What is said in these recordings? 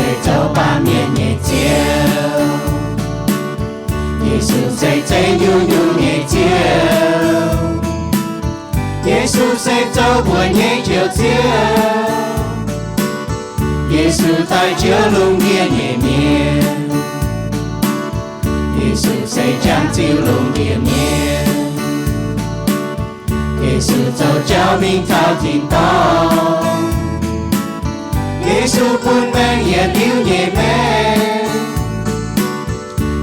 se zoux baamh mienh nyei Ziouv. Yesu se zeiv nyungc-nyungc nyei Ziouv. Yesu se zoux mbuo nyei Njoux Ziouv. Yesu daaih njoux lungh ndiev nyei mienh. Yesu se jangx ziux lungh ndiev mienh. Yesu zoux jauv mingh taux tin-dorngh. Yesu bun maengc yietc liuz nyei maengc.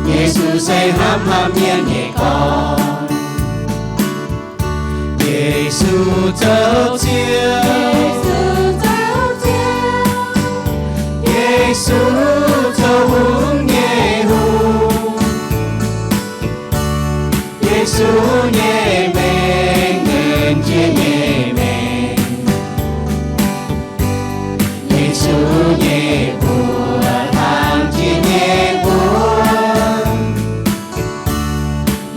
Yesu se hnamv hnamv mienh nyei gorn. Yesu zoux Ziouv. Yesu zoux Hungh nyei Hungh. Yesu nyei mengh, nqemh jiex nyei mengh. Yesu nyei mbuox, hlang jiex nyei mbuox.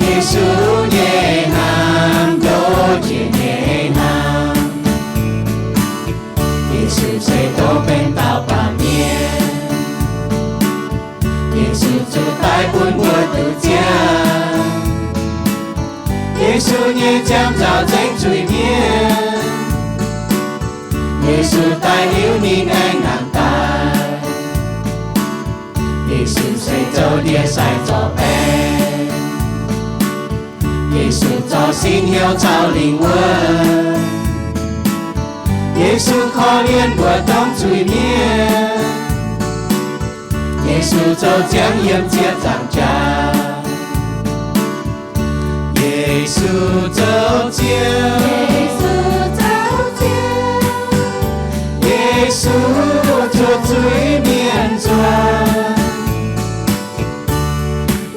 Yesu nyei hnamv, ndoqv jiex nyei hnamv. Yesu se dongh benx dauh baamh mienh. Yesu zuqc daiv bun mbuo duqv ziangh. Yesu nyei ziangh nzauh nzengc zuiz-mienh. Yesu daiv liuz ninh aengx nangc daaih. Yesu se zoux ndie-sai zorc baeng. Yesu zorc sin hnyouv caux lingh wuonh. Yesu korv-lienh mbuo dongh zuiz-mienh. Yesu zoux ziangh yiem ziex zaangc jaax. Yesu zoux Ziouv. Yesu zuov zuiz-mienh nzuonx.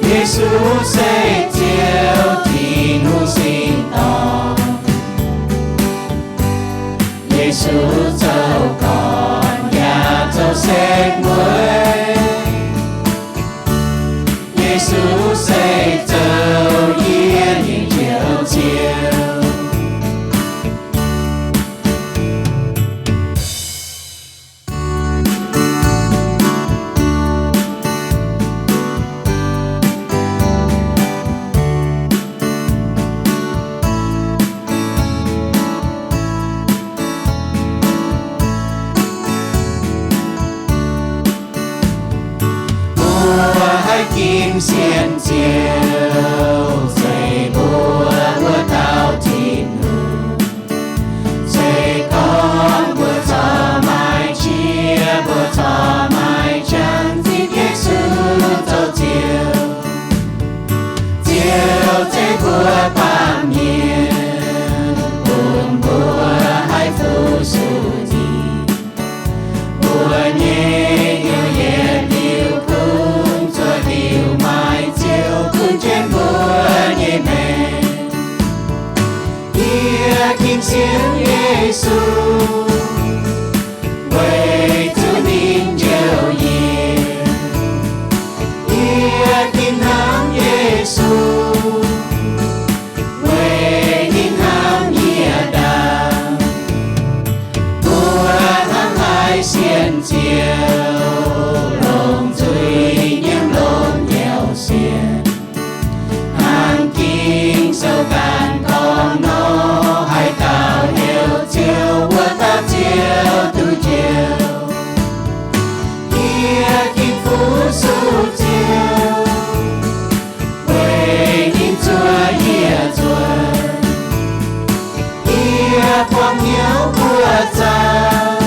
Yesu se Ziouv, Tin-Hungh singx dorngh. Yesu zoux gorn yaac zoux saeng-mueiz. Yesu se zoux yie nyei Njoux Ziouv. Mbuo haih ginv sienx Ziouv, se mbuo wuov dauh Tin-Hungh. Se gorngv mbuo corc maiv qiex, mbuo corc maiv jangx zipv Yesu zoux Ziouv. Ziouv zeiv mbuo baamh mienh, bun mbuo haih fu-sux ninh. Mbuo nyei hnyouv yietc liuz kungx zuov liuz maaih Ziouv bun jienv mbuo nyei maengc. Yie ginv sienx Yesu, weic zuqc ninh njoux yie. Yie ginv hnamv Yesu, weic ninh hnamv yie ndaangc. Mbuo hnangv haaix sienx Ziouv, longc zuiz-nyim longc nyauv sienx. Hnangv Ging-Sou ganh gorngv nor, haaix dauh heuc Ziouv, wuov dauh Ziouv duqv njoux. Yie ginv fu-sux Ziouv, weic ninh zuov yie nzuonx. Yie buangh hnyouv buoqc zaangc,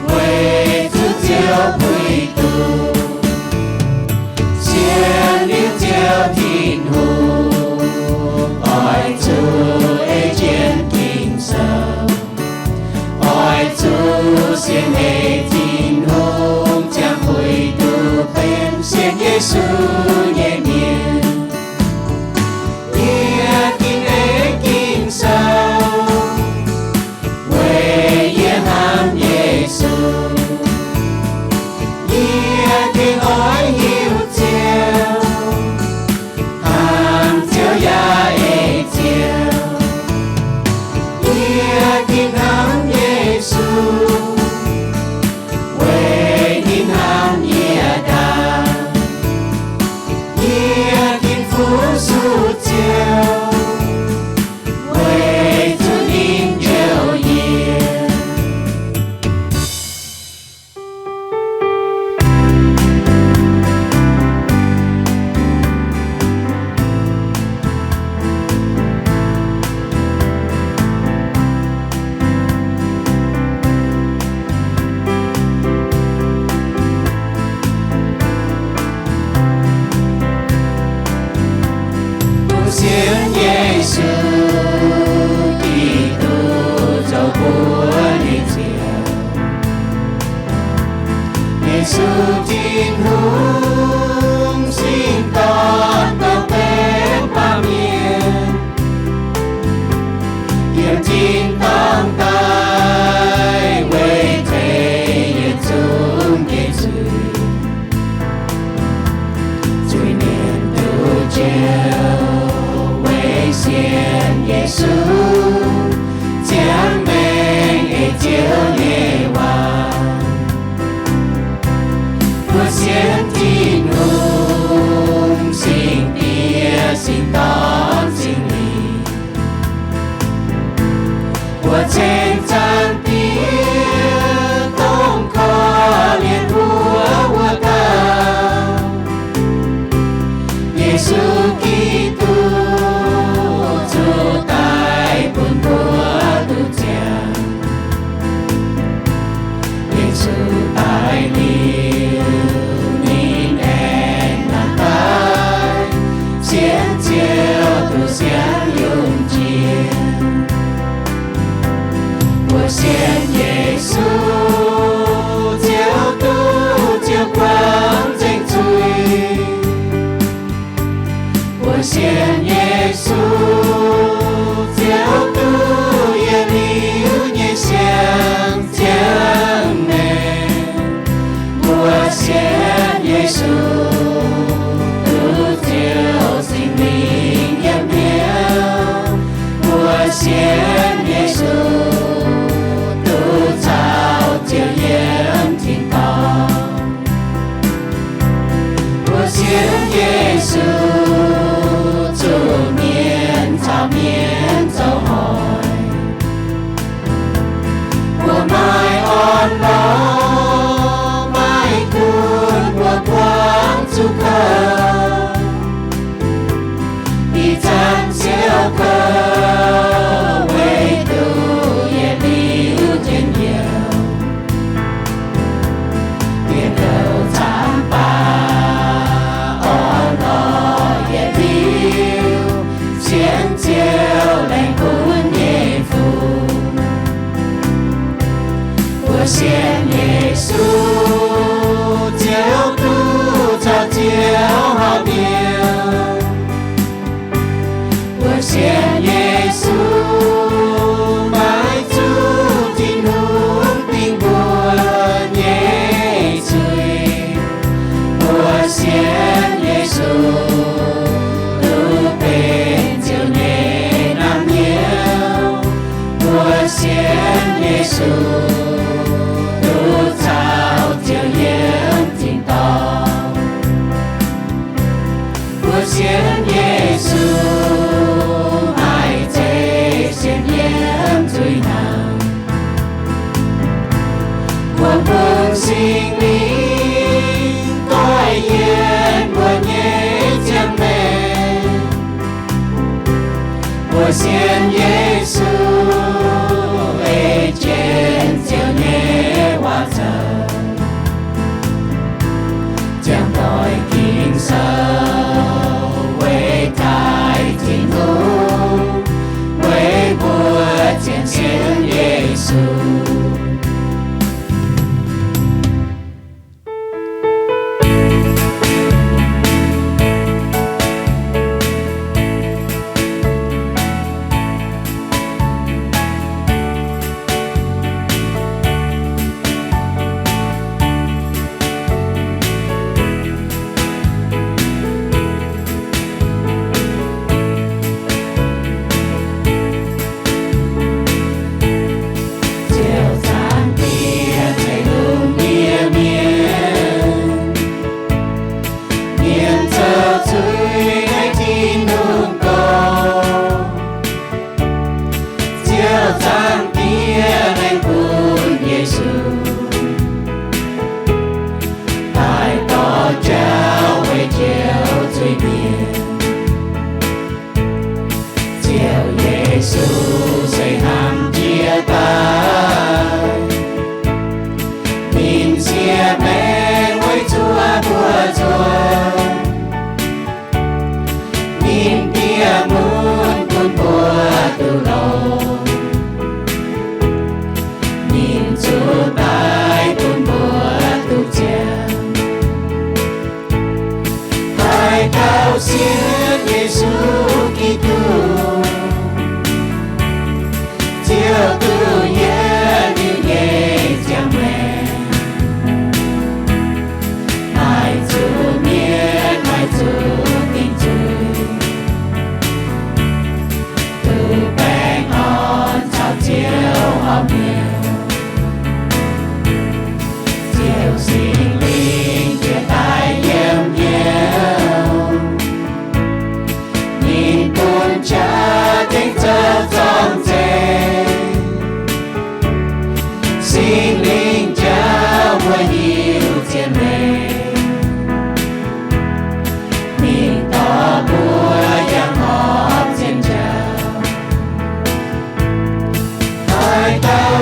weic zuqc Ziouv puix duqv. Sienx liuz Ziouv Tin-Hungh, oix zuqc ei jienv Ging-Sou. Oix zuqc sienx ei Tin-Hungh ziangh puix duqv benx sienx Yesu nyei mienh. Yie ginv ei Ging-Sou, weic yie hnamv Yesu. Yie gengh oix hiuv Ziouv, hnamv Ziouv yaac ei Ziouv. Yie gengh hnamv Yesu, weic tin-dorngh daaih weic tengx yietc zungv nyei zuiz. Zuiz mienh duqv njoux weic sienx Yesu, ziangh maengc ei Ziouv nyei waac. Mbuo sienx Tin-Hungh, Singx Diex, Singx Dorn, Singx Lingh. Mbuo ceng Zaangc Diex dongh korv-lienh mbuo wuov dauh, Yesu Giduc, zuqc daic bun mbuo duqv ziangh. Yesu daic liuz, ninh aengx nangh daaih, sienx Ziouv duqv siang yungh jiex. Mbuo sienx Yesu, Ziouv duqv ziouc buangv nzengc zuiz. Mbuo sienx Yesu, Ziouv duqv yietc liuz nyei siang ziangh maengc. Mbuo sienx Yesu, duqv Ziouv Singx Lingh yiem hnyouv. Mbuo sienx Yesu, duqv caux Ziouv yiem tin-dorngh. Mbuo sienx Yesu, zuqc mienh caux mienh zoux hoic. Mbuo maaih orn-lorqc, maaih kuv mbuo buangv zuqc kouv. Ih zanc Ziouv kouv weic duqv yietc liuz njien-youh. Dieh kouv camv baac orn-lorqc yietc liuz, sienx Ziouv laengz gunv nyei fungc. Mbuo sienx Yesu, Ziouv duqv caux Ziouv horpc hnyouv. Mbuo sienx Yesu, maiv zuqc Tin-Hungh dingh mbuo nyei zuiz. Mbuo sienx Yesu, duqv benx Ziouv nyei naamh nyouz. Mbuo sienx Yesu, duqv caux Ziouv yiem tin-dorngh. Mbuo sienx Yesu, maiv zeiz sienx yiem zuiz hnaangx. Mbuo bun Singx Lingh doix yienx mbuo nyei ziangh maengc. Mbuo sienx Yesu, ei jienv Ziouv nyei waac zoux, ziangh doix Ging-Sou weic taaih Tin-Hungh, weic mbuo zien sienx Yesu.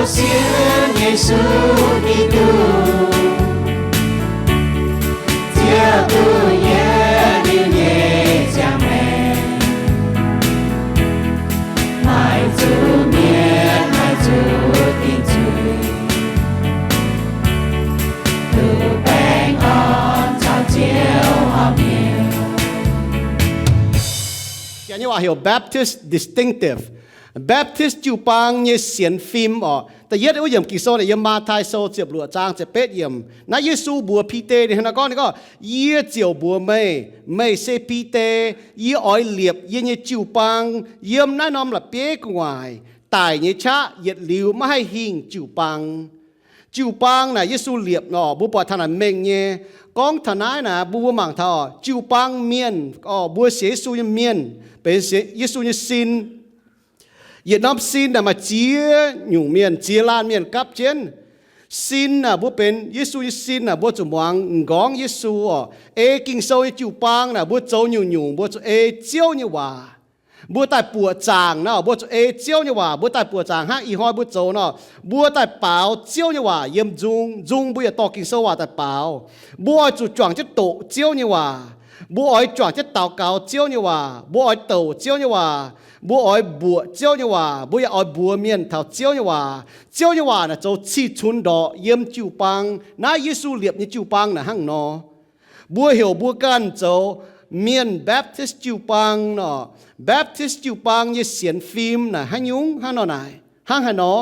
Sienx Yesu Giduc, Ziouv duqv yietc liuz nyei ziangh maengc, maiv zuqc mietc, maiv zuqc dingc zuiz, duqv baengh orn caux Ziouv horpc hnyouv. Janx nyei waac heuc Baptist distinctive. Baptist jiu-baang nyei sienx fim orqc. Da'yietv wuov yiemc Ging-Sou naaic yiem Matv^tai Sou ziepc luoqc zaang ziepc betv yiemc. Naaiv Yesu mbuox Bide, ninh hnangv naaiv gorngv, ninh gorngv, Yie ziouc mbuox meih, meih se Bide. Yie oix liepc yie nyei jiu-baang yiem naaiv norm la'bieiv gu'nguaaic. Daic nyei qaqv yietc liuz maiv haih hingh jiu-baang. Jiu-baang naaic Yesu liepc nor, mbuo buatc taux naaic mengh nyei. Gorngv taux naaiv naaic, mbuo mbuo mangc taux jiu-baang mienh, orqc, mbuo sienx Yesu nyei mienh, benx sienx Yesu nyei sin. Yietc norm sin naaic maaih ziex nyungc mienh, ziex laanh mienh gapv jienv. Sin naaic mbuo benx Yesu nyei sin naaic, mbuo zuqc muangx m'nqorngv Yesu orqc. Ei Ging-Sou nyei jiu-baang naaic, mbuo zoux nyungc-nyungc mbuo zuqc ei Ziouv nyei waac. Mbuo daaih buoqc zaangc nor, mbuo zuqc ei Ziouv nyei waac. Mbuo daaih buoqc zaangc hnangv ih hnoi mbuo zoux nor, mbuo daaih baaux Ziouv nyei waac yiem nzung. Nzung mbuo yaac dorh Ging-Sou waac daaih baaux. Mbuo oix zuqc juangc jienv doqc Ziouv nyei waac. Mbuo oix juangc jienv daux gaux Ziouv nyei waac. Mbuo oix douc Ziouv nyei waac. Mbuo oix mbuoqc Ziouv nyei waac. Mbuo yaac oix mbuox mienh taux Ziouv nyei waac. Ziouv nyei waac naaic zoux cih cunx ndorqc yiem jiu-baang. Naaiv Yesu liepc nyei jiu-baang naaic hnangv nor. Mbuo heuc mbuo ganh zoux mienh Baptist jiu-baang nor. Baptist jiu-baang nyei sienx fim naaic haaix nyungc? Hnangv nor naaic, hnangv haaix nor?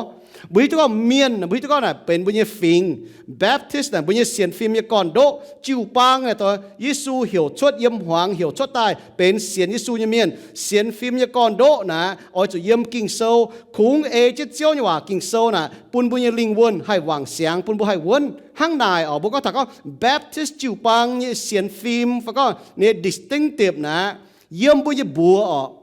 Mbuo hiuv duqv gorngv mienh, mbuo hiuv duqv gorngv naaic benx mbuo nyei fingx. Baptist naaic mbuo nyei sienx fim nyei gorn-ndoqv. Jiu-baang naaic, Yesu heuc cuotv yiem hmuangx, heuc cuotv daaih benx sienx Yesu nyei mienh. Sienx fim nyei gorn-ndoqv naaic oix zuqc yiem Ging-Sou, kungx ei jienv Ziouv nyei waac. Ging-Sou naaic bun mbuo nyei lingh wuonh haih wangc siangx, bun mbuo haih wuonv. Hnangv naaic orqc, mbuo gorngv taux gorngv Baptist jiu-baang nyei sienx fim, fai gorngv ninh distinctive naaic, yiem mbuo nyei mbuox orqc.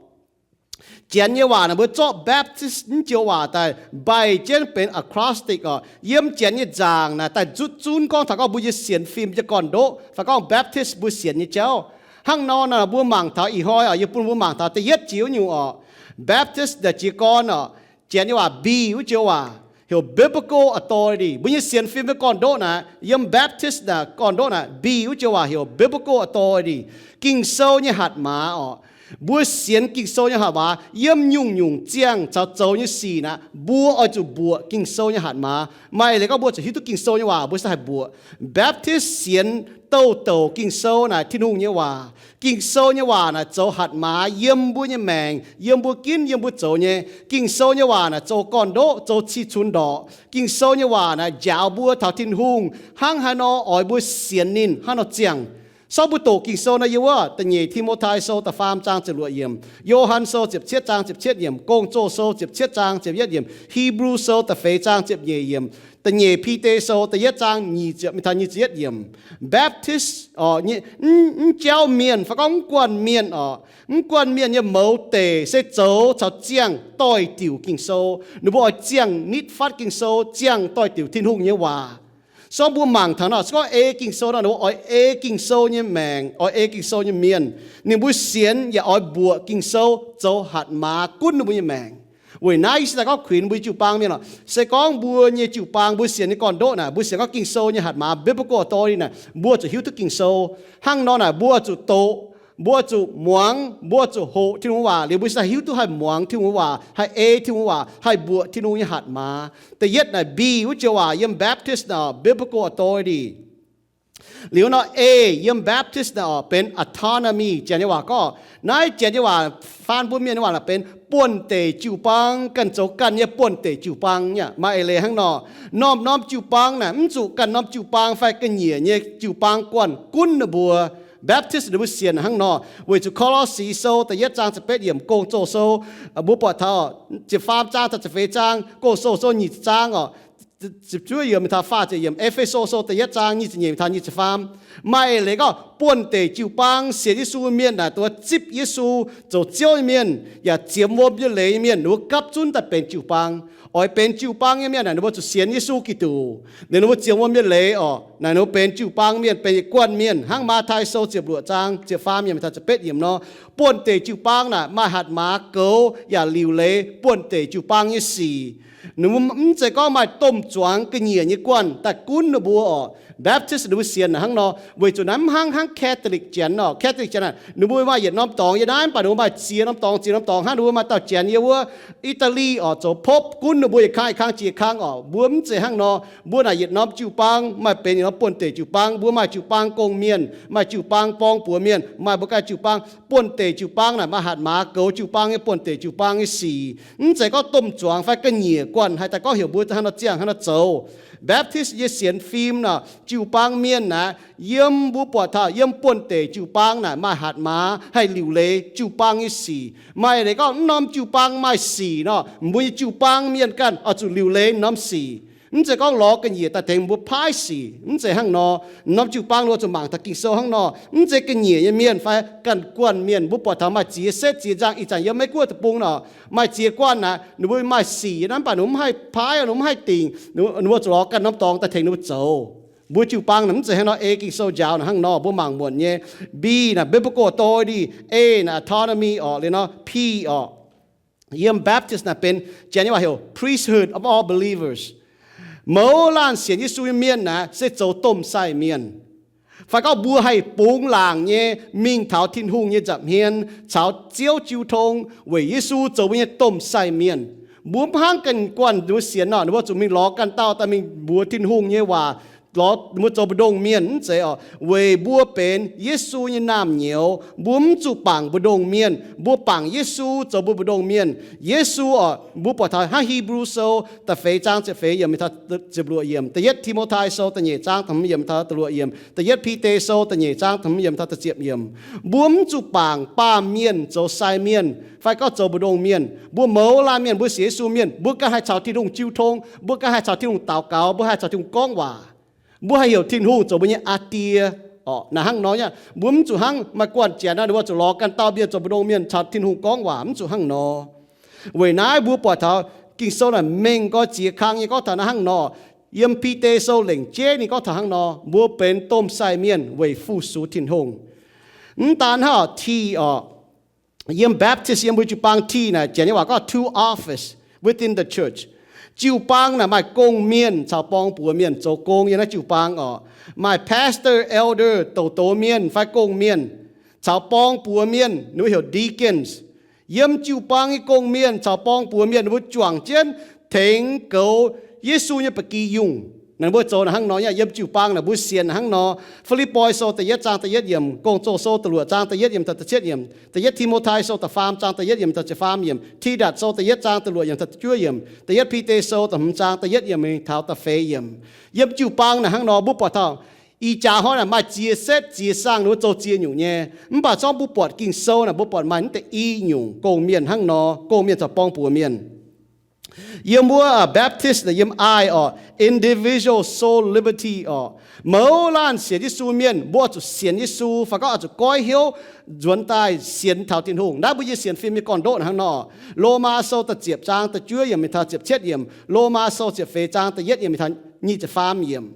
Janx nyei waac naaic mbuo zorqv Baptist naaiv joux waac daaih mbaih jienv benx acrostic orqc. Yiem Janx nyei nzaangc naaic daaih zutv zunv gorngv taux gorngv mbuo nyei sienx fim nyei gorn-ndoqv, fai gorngv Baptist mbuo sienx nyei jauv. Hnangv nor naaic mbuo mangc taux ih hnoi orqc, yie bun mbuo mangc taux da'yietv jiex wuov nyungc orqc, Baptist naaic jiex gorn orqc, Janx nyei waac B wuov joux waac heuc biblical authority. Mbuo nyei sienx fim nyei gorn-ndoqv naaic, yiem Baptist naaic gorn-ndoqv naaic, B wuov joux waac heuc biblical authority, Ging-Sou nyei hatc maaz orqc. Mbuo sienx Ging-Sou nyei hatc maaz yiem nyungc-nyungc ziangh caux zoux nyei sic naaic, mbuo oix zuqc mbuoqc Ging-Sou nyei hatc maaz. Maaih leiz gorngv mbuo zuqc hiuv duqv Ging-Sou nyei waac mbuo se haih mbuoqc. Baptist sienx douh douc Ging-Sou naaic Tin-Hungh nyei waac. Ging-Sou nyei waac naaic zoux hatc maaz yiem mbuo nyei maengc, yiem mbuo ginv, yiem mbuo zoux nyei. Ging-Sou nyei waac naaic zoux gorn-ndoqv, zoux cih cunx ndorqc. Ging-Sou nyei waac naaic njaaux mbuo taux Tin-Hungh hnangv haaix nor oix mbuo sienx ninh hnangv nor ziangh. Sortv mbuo doqc Ging-Sou nor, yiem wuov da'nyeic Ti^mo^tai Sou da'faam zaang ziepc luoqc yiemc, Yo^han Sou ziepc cietv zaang ziepc cietv yiemc, Gong-Zoh Sou ziepc cietv zaang ziepc yietv yiemc, Hipv^lu Sou da'feix zaang ziepc nyeic yiemc, da'nyeic Bide Sou da'yietv zaang nyic ziepc mingh taux nyic ziepc yietv yiemc. Baptist orqc, mv jauv mienh fai gorngv mv guanh mienh orqc, mv guanh mienh nyei mouz deic se zoux caux ziangh doix-diuc Ging-Sou. Ninh mbuo oix ziangh nitv fatv Ging-Sou, ziangh doix-diuc Tin-Hungh nyei waac. Sortv mbuo mangc taux nor, se gorngv ei Ging-Sou nor, ninh mbuo oix ei Ging-Sou nyei maengc, oix ei Ging-Sou nyei mienh. Ninh mbuo sienx yaac oix mbuoqc Ging-Sou zoux hatc maaz gunv ninh mbuo nyei maengc. Weic naaiv yie se daaih gorngv kuinx mbuo nyei jiu-baang mienh oc, se gorngv mbuo nyei jiu-baang mbuo sienx nyei gorn-ndoqv naaic, mbuo sienx gorngv Ging-Sou nyei hatc maaz, biblical authority naaic, mbuo zuqc hiuv duqv Ging-Sou. Hnangv nor naaic mbuo zuqc doqc, mbuo zuqc muangx, mbuo zuqc hoqc Tin-Hungh waac liuz, mbuo se haih hiuv duqv haih muangx Tin-Hungh waac, haih ei Tin-Hungh waac, haih mbuoqc Tin-Hungh nyei hatc maaz. Da'yietv naaic B wuov joux waac yiem Baptist naaic, biblical authority. Liuz nor, A yiem Baptist naaic orqc, benx autonomy. Janx nyei waac gorngv, naaiv Janx nyei waac faan mbuo Mienh nyei waac naaic benx buonv-deic jiu-baang, ganh zoux ganh nyei buonv-deic jiu-baang nyei. Maaih eix leiz hnangv nor, norm-norm jiu-baang naaic mv zuqc ganh norm jiu-baang fai ga'nyiec nyei jiu-baang guanh gunv ninh mbuo. Baptist ninh mbuo sienx hnangv nor, weic zuqc Ko^lo^si Sou da'yietv zaang ziepc betv yiemc, Gong-Zoh Sou, mbuo buatc taux ziepc faam zaang taux ziepc feix zaang, Gong-Zoh Sou nyic ziepc zaang orqc, ziepc juov yiemc taux faah ziepc yiemc, E^fe^so Sou da'yietv zaang nyic ziepc nyeic taux nyic ziepc faam. Maaih eix leiz gorngv buonv-deic jiu-baang sienx Yesu mienh naaic, duqv zipv Yesu zoux Ziouv nyei mienh yaac ziemx wuom nyei leiz nyei mienh, ninh mbuo gapv zunv daaih benx jiu-baang. Oix benx jiu-baang nyei mienh naaic, ninh mbuo zuqc sienx Yesu Giduc. Ninh mbuo ziemx wuom nyei leiz orqc, naaic ninh mbuo benx jiu-baang mienh, benx yietc guanh mienh, hnangv Matv^tai Sou ziepc luoqc zaang ziepc faam yiemc taux ziepc betv yiemc nor. Buonv-deic jiu-baang naaic maaih hatc maaz goux yaac liuc leiz buonv-deic jiu-baang nyei sic. Mv zeiz gorngv maaih domh zuangx ga'nyiec nyei guanh daaih gunv ninh mbuo oc. Baptist ninh mbuo sienx naaic hnangv nor, weic zuqc naaiv mv hnangv, hnangv Catholic Janx oc. Catholic Janx aeqv, ninh mbuo maaih yietc norm dorngx yiem naaiv, mv baac ninh mbuo maaih ziex norm dorngx, ziex norm dorngx hnangv. Ninh mbuo maaih dauh Janx yiem wuov Italy oc, zoux pope gunv ninh mbuo yietc kang yietc kang jiex kang oc. Mbuo mv zeiz hnangv nor. Mbuo naaic yietc norm jiu-baang maaih benx yietc norm buonv-deic jiu-baang. Mbuo maaih jiu-baang gong-mienh, maaih jiu-baang borng-buoz mienh, maaih mbuo ganh jiu-baang. Buonv-deic jiu-baang naaic maaih hatc maaz goux jiu-baang nyei buonv-deic jiu-baang nyei sic. Mv zeiz gorngv domh zuangx fai ga'nyiec guanh haih daaih gorngv heuc mbuo hnangv nor ziangh hnangv nor zoux. Baptist nyei sienx fim naaic, jiu-baang mienh naaic, yiem mbuo buatc taux yiem buonv-deic jiu-baang naaic maaih hatc maaz haih liuc leiz jiu-baang nyei sic. Maaih leiz gorngv mv norm jiu-baang maaih sic nor, mbuo nyei jiu-baang mienh ganh oix zuqc liuc leiz norm sic. Mv zeiz gorngv lorz ga'nyiec daaih tengx mbuo paaiv sic. Mv zeiz hnangv nor. Norm jiu-baang ninh mbuo zuqc mangc taux Ging-Sou hnangv nor. Mv zeiz ga'nyiec nyei mienh fai ganh guanh mienh. Mbuo buatc taux maaih ziex setv ziex nzangh, ih zanc yiem Meiv Guoqv deic-bung nor, maaih ziex guanh naaic, ninh mbuo maaih sic nyei, mv baac ninh mbuo mv haih paaiv, ninh mbuo mv haih dingc, ninh mbuo zuqc lorz ganh norm dorngx daaih tengx ninh mbuo zoux. Mbuo jiu-baang naaic mv zeiz hnangv nor. Ei Ging-Sou njaaux naaic hnangv nor, mbuo mangc muonc nyei. B naaic biblical authority, A naaic autonomy orqc, liuz nor P orqc. Yiem Baptist naaic benx Janx nyei waac heuc priesthood of all believers. Mouz laanh sienx Yesu nyei mienh naaic se zoux domh sai mienh. Fai gorngv mbuo haih bungx laangc nyei mingh taux Tin-Hungh nyei nza'hmien caux Ziouv jiu tong weic Yesu zoux mbuo nyei domh sai mienh. Mbuo mv hnangv ganh guanh ninh mbuo sienx nor, ninh mbuo zuqc mingh lorz ganh dauh daaih mingh mbuox Tin-Hungh nyei waac, lorz ninh mbuo zoux mbu'ndongx mienh. Mv zeiz orqc. Weic mbuo benx Yesu nyei naamh nyouz, mbuo mv zuqc bangc mbu'ndongx mienh, mbuo bangc Yesu zoux mbuo mbu'ndongx mienh. Yesu orqc, mbuo buatc taux hnangv Hipv^lu Sou da'feix zaang ziepc feix yiemc mingh taux ziepc luoqc yiemc, Da'yietv Ti^mo^tai Sou da'nyeic zaang da'hmz yiemc mingh taux da'luoqc yiemc, Da'yietv Bide Sou da'nyeic zaang da'hmz yiemc taux da'ziepc yiemc. Mbuo mv zuqc bangc baamh mienh zoux sai mienh fai gorngv zoux mbu'ndongx mienh. Mbuo mouz laanh mienh, mbuo sienx Yesu mienh, mbuo ganh haih caux Tin-Hungh jiu tong, mbuo ganh haih caux Tin-Hungh daux gaux, mbuo haih caux Tin-Hungh gorngv waac. Mbuo haih heuc Tin-Hungh zoux mbuo nyei aa Die orqc. Naaic hnangv nor nyei, mbuo mv zuqc hnangv maaih guanh Janx nor, ninh mbuo zuqc lorz ganh dauh mienh zoux mbu'ndongx mienh caux Tin-Hungh gorngv waac. Mv zuqc hnangv nor. Weic naaiv mbuo buatc taux Ging-Sou naaic mengh nqoi ziex kang nyei gorngv taux naaiv hnangv nor. Yiem Bide Sou lengc jeiv ninh gorngv taux hnangv nor, mbuo benx domh sai mienh weic fu-sux Tin-Hungh. Mv daan hnangv T orqc, yiem Baptist, yiem mbuo jiu-baang T naaic, Janx nyei waac gorngv two office within the church. Jiu-baang naaic maaih gong-mienh caux borng-buoz mienh zoux gong yiem naaiv jiu-baang orqc. Maaih pastor, elder, douc douz mienh fai gong-mienh, caux borng-buoz mienh, ninh mbuo heuc deacons. Yiem jiu-baang nyei gong-mienh caux borng-buoz mienh ninh mbuo juangc jienv tengx goux Yesu nyei ba'gi yungh. Naaic mbuo zoux naaic hnangv nor nyei. Yiem jiu-baang naaic mbuo sienx naaic hnangv nor. Fi^lipv^poi Sou da'yietv zaang da'yietv yiemc, Gong-Zoh Sou da'luoqc zaang da'yietv yiemc taux da'cietv yiemc, Da'yietv Ti^mo^tai Sou da'faam zaang da'yietv yiemc taux ziepc faam yiemc, Tidatc Sou da'yietv zaang da'luoqc yiemc taux da'juov yiemc, Da'yietv Bide Sou da'hmz zaang da'yietv yiemc mingh taux da'feix yiemc. Yiem jiu-baang naaic hnangv nor mbuo buatc taux ih jaax hnoi naaic maaih ziex setv ziex saang ninh mbuo zoux ziex nyungc nyei. Mv baac zorngv mbuo buatc Ging-Sou naaic mbuo buatc maaih naaiv deix i nyungc gong-mienh hnangv nor, gong-mienh caux borng-buoz mienh. Yiem wuov Baptist naaic yiem aai orqc, individual soul liberty orqc. Mouz laanh sienx Yesu mienh mbuo oix zuqc sienx Yesu fai gorngv oix zuqc goiv hnyouv nzuonx daaih sienx taux Tin-Hungh. Naaiv mbuo nyei sienx fim nyei gorn-ndoqv naaic hnangv nor. Lomaa Sou da'ziepc zaang da'juov yiemc mingh taux ziepc cietv yiemc, Lomaa Sou ziepc feix zaang da'yietv yiemc mingh taux nyic ziepc faam yiemc.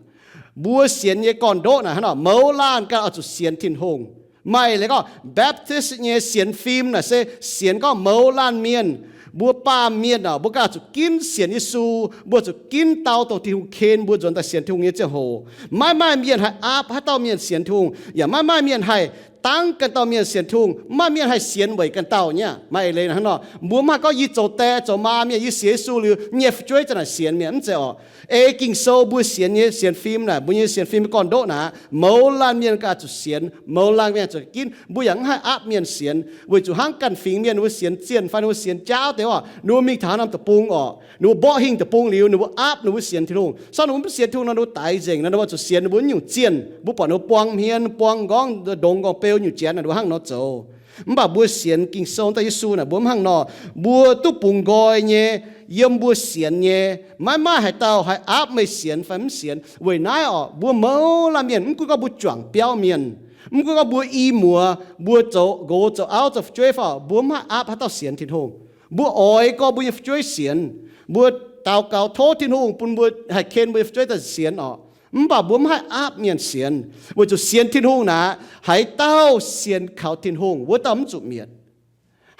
Mbuo sienx nyei gorn-ndoqv naaic hnangv nor, mouz laanh ganh oix zuqc sienx Tin-Hungh. Maaih leiz gorngv Baptist nyei sienx fim naaic se sienx gorngv mouz laanh mienh, mbuo baamh mienh orqc, mbuo ganh zuqc ginv sienx Yesu, mbuo zuqc ginv dau dongh Tin-Hungh ken mbuo nzuonx daaih sienx Tin-Hungh nyei ziangh hoc. Maiv maaih mienh haih aapv haaix dauh mienh sienx Tin-Hungh, yaac maiv maaih mienh haih dangv ganh dauh mienh sienx Tin-Hungh. Maiv maaih mienh haih sienx weic ganh dauh nyei. Maaih leiz hnangv nor, mbuo mv haih gorngv yie zoux die zoux maa mienh, yie sienx Yesu liuz nyei fu'jueiv za'naaic sienx mienh, mv zeiz orqc. Ei Ging-Sou mbuo sienx nyei sienx fim naaic, mbuo nyei sienx fim gorn-ndoqv naaic, mouz laanh mienh ganh zuqc sienx, mouz laanh mienh zuqc ginv. Mbuo yaac mv haih aapv mienh sienx, weic zuqc hnangv ganh fingx mienh ninh mbuo sienx zienh fai ninh mbuo sienx jaauv deix orqc, ninh mbuo mingh taux haaix norm deic-bung orqc, ninh mbuo mborqv hingh deic-bung liuz, ninh mbuo aapv ninh mbuo sienx Tin-Hungh. Sorng ninh mbuo mv sienx Tin-Hungh nor, ninh mbuo daix nzengc nor, ninh mbuo zuqc sienx ninh mbuo nyungc zienh. Mbuo buatc ninh mbuo buang hmien, buang nqorngv ndongx nqorngv beu nyungc janx naaic, ninh mbuo hnangv nor zoux. Mv baac mbuo sienx Ging-Sou daaih Yesu naaic, mbuo mv hnangv nor. Mbuo duqv bungx nqoi nyei, yiem mbuo sienx nyei. Maiv maaih haaix dauh haih aapv meih sienx fai mv sienx. Weic naaiv orqc, mbuo mouz laanh mienh, mv gunv gorngv mbuo juangc biauv mienh, mv gunv gorngv mbuo i muoz, mbuo zoux nqox zoux auv zoux fu'jueiv fai orqc, mbuo mv haih aapv haaix dauh sienx Tin-Hungh. Mbuo oix gorngv mbuo nyei fu'jueiv sienx. Mbuo daux gaux tov Tin-Hungh bun mbuo haih ken mbuo nyei fu'jueiv daaih sienx orqc. Mv baac mbuo mv haih aapv mienh sienx, weic zuqc sienx Tin-Hungh naaic, haaix dauh sienx kaux Tin-Hungh, wuov dauh mv zuqc mietc.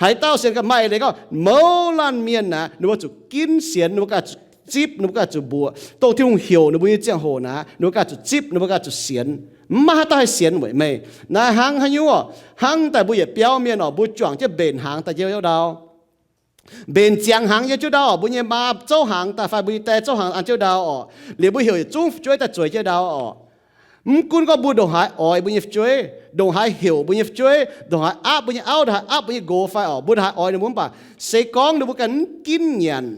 Haaix dauh sienx ganh maaih eix leiz gorngv mouz laanh mienh naaic, ninh mbuo zuqc ginv sienx, ninh mbuo ganh zuqc zipv, ninh mbuo ganh zuqc mbuoqc. Dongh Tin-Hungh heuc ninh mbuo nyei ziangh hoc naaic, ninh mbuo ganh zuqc zipv, ninh mbuo ganh zuqc sienx. Mv maaih haaix dauh haih sienx weic meih. Naaiv hnangv haaix nyungc orqc? Hnangv daaih mbuo yietc biauv mienh orqc, mbuo juangc jienv mbenc hnaangx daaih jienv wuov ndau. Mbenc ziangx hnaangx yiem jienv ndau orqc, mbuo nyei maa zouv hnaangx daaih fai mbuo nyei die zouv hnaangx an jienv ndau orqc, liuz mbuo heuc yietc zungv fu'jueiv daaih zueiz jienv ndau orqc. Mv gunv gorngv mbuo ndongc haaix oix mbuo nyei fu'jueiv, ndongc haaix heuc mbuo nyei fu'jueiv, ndongc haaix aapv mbuo nyei auv, ndongc haaix aapv mbuo nyei nqox fai orqc, mbuo ndongc haaix oix ninh mbuo mv baac se gorngv ninh mbuo ganh mv ginv nyanc,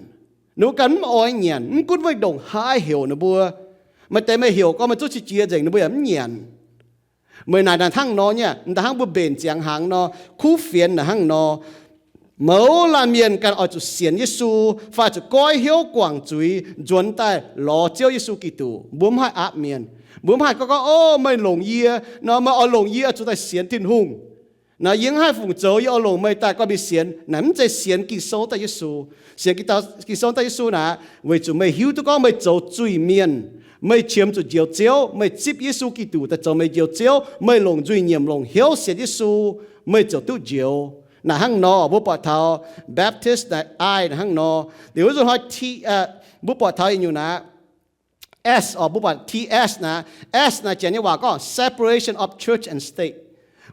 ninh mbuo ganh mv oix nyanc, mv gunv mbuo ndongc haaix heuc ninh mbuo, maaih deix meih heuc gorngv meih zungv qiex jiez nzengc, ninh mbuo yaac mv nyanc. Meih naaic naaic hnangv nor nyei, m'daaih hnangv mbuo mbenc ziangx hnaangx nor, kuv fienx naaic hnangv nor. Mouz laanh mienh ganh oix zuqc sienx Yesu, fai zuqc goiv hnyouv guangc zuiz nzuonx daaih lorz Ziouv Yesu Giduc. Mbuo mv haih aapv mienh. Mbuo mv haih gorngv gorngv, O, meih longc yie, nor meih oix longc yie oix zuqc daaih sienx Tin-Hungh. Naaiv yie mv haih fungc zoux, yie oix longc meih daaih guai mingh sienx. Naaiv mv zeiz sienx Ging-Sou daaih Yesu. Sienx Ging-Sou daaih Yesu naaic, weic zuqc meih hiuv duqv gorngv meih zoux zuiz-mienh, meih qiemx zuqc njoux Ziouv, meih zipv Yesu Giduc daaih zoux meih njoux Ziouv, meih longc nzuih nyiemc longc hnyouv sienx Yesu, meih ziouc duqv njoux. Naaic hnangv nor, mbuo buatc taux Baptist naaic, ai naaic hnangv nor. Liuz wuov nzunc hnoi, mbuo buatc taux yietc nyungc naaic, S orqc, mbuo buatc T S naaic. S naaic janx nyei waac gorngv separation of church and state.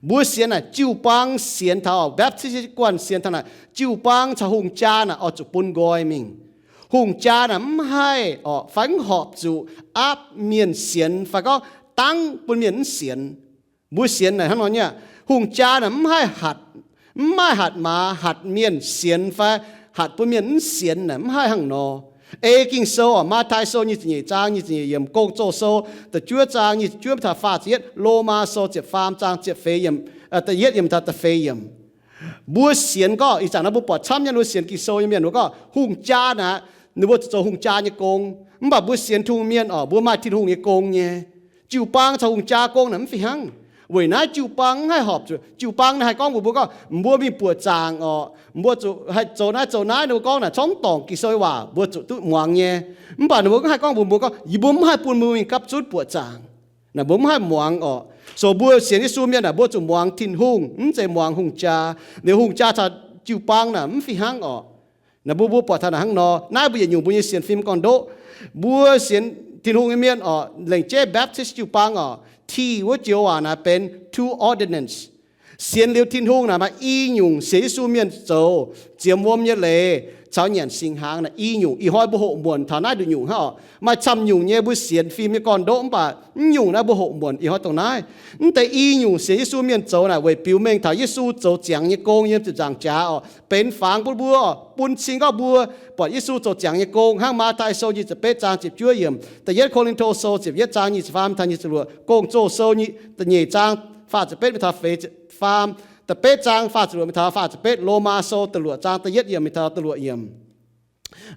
Mbuo sienx naaic jiu-baang sienx taux, Baptist guanh sienx taux naaic, jiu-baang caux hungh jaa naaic oix zuqc bun nqoi mingh. Hungh jaa naaic mv haih orqc, fai mv horpc zuqc aapv mienh sienx, fai gorngv dangv bun mienh mv sienx. Mbuo sienx naaic hnangv nor nyei aqv. Hungh jaa naaic mv haih hatc, mv maaih hatc maaz hatc mienh sienx fai hatc bun mienh mv sienx naaic mv haih hnangv nor. Ei Ging-Sou orqc, Matv^tai Sou nyic ziepc nyeic zaang nyic ziepc nyeic yiemc, Gong-Zoh Sou da'juov zaang nyic ziepc juov mingh taux faah ziepc yietv, Lomaa Sou ziepc faam zaang ziepc feix yiemc, da'yietv yiemc taux da'feix yiemc. Mbuo sienx gorngv ih zanc naaiv mbuo buatc camv nyei, mbuo sienx Ging-Sou nyei mienh mbuo gorngv hungh jaa naaic, ninh mbuo zuqc zoux hungh jaa nyei gong. Mv baac mbuo sienx Tin-Hungh mienh orqc, mbuo maaih Tin-Hungh nyei gong nyei. Jiu-baang caux hungh jaa gong naaic mv fih hnangv. Weic naaiv jiu-baang mv haih horpc zuqc, jiu-baang naaiv haih gorngv mbuox mbuo gorngv, mbuo mingh buoqc zaangc orqc, mbuo zuqc haih zoux naaiv zoux naaiv, ninh mbuo gorngv naaic corc mv dorngc Ging-Sou nyei waac, mbuo zuqc duqv muangx nyei. Mv baac ninh mbuo mv haih gorngv mbuox mbuo gorngv, yie mbuo mv haih bun mbuo mingh gapv zunv buoqc zaangc. Naaic mbuo mv haih muangx orqc. So mbuo sienx Yesu mienh naaic, mbuo zuqc muangx Tin-Hungh, mv zeiz muangx hungh jaa. Liuz hungh jaa caux jiu-baang naaic mv fih hnangv orqc. Naaic mbuo, mbuo buatc taux naaic hnangv nor, naaiv mbuo yietc nyungc mbuo nyei sienx fim gorn-ndoqv. Mbuo sienx Tin-Hungh nyei mienh orqc, lengc jeiv Baptist jiu-baang orqc, T wuov joux waac naaic benx two ordinance. Sienx liuz Tin-Hungh naaic maaih i nyungc sienx Yesu mienh zoux ziemx wuom nyei leiz caux nyanc singx hnaangx naaic i nyungc. Ih hnoi mbuo hoqc muonc taux naaiv nduqc nyungc hnangv orqc. Maaih camv nyungc nyei mbuo sienx fim nyei gorn-ndoqv, mv baac mv nyungc naaiv mbuo hoqc muonc ih hnoi dongh naaiv. Mv deix i nyungc sienx Yesu mienh zoux naaic weic biux mengh taux Yesu zoux ziangx nyei gong yiem ziepc nzaangc jaax orqc, benx fangx bun mbuo, bun cing gorngv mbuo buatc Yesu zoux ziangx nyei gong hnangv Matv^tai Sou nyic ziepc betv zaang ziepc juov yiemc, Da'yietv Ko^lin^to Sou ziepc yietv zaang nyic ziepc faam taux nyic ziepc luoqc, Gong-Zoh Sou nyic, da'nyeic zaang faah ziepc betv mingh taux feix ziepc faam, da'betv zaang faah ziepc luoqc mingh taux faah ziepc betv, Lomaa Sou da'luoqc zaang da'yietv yiemc mingh taux da'luoqc yiemc.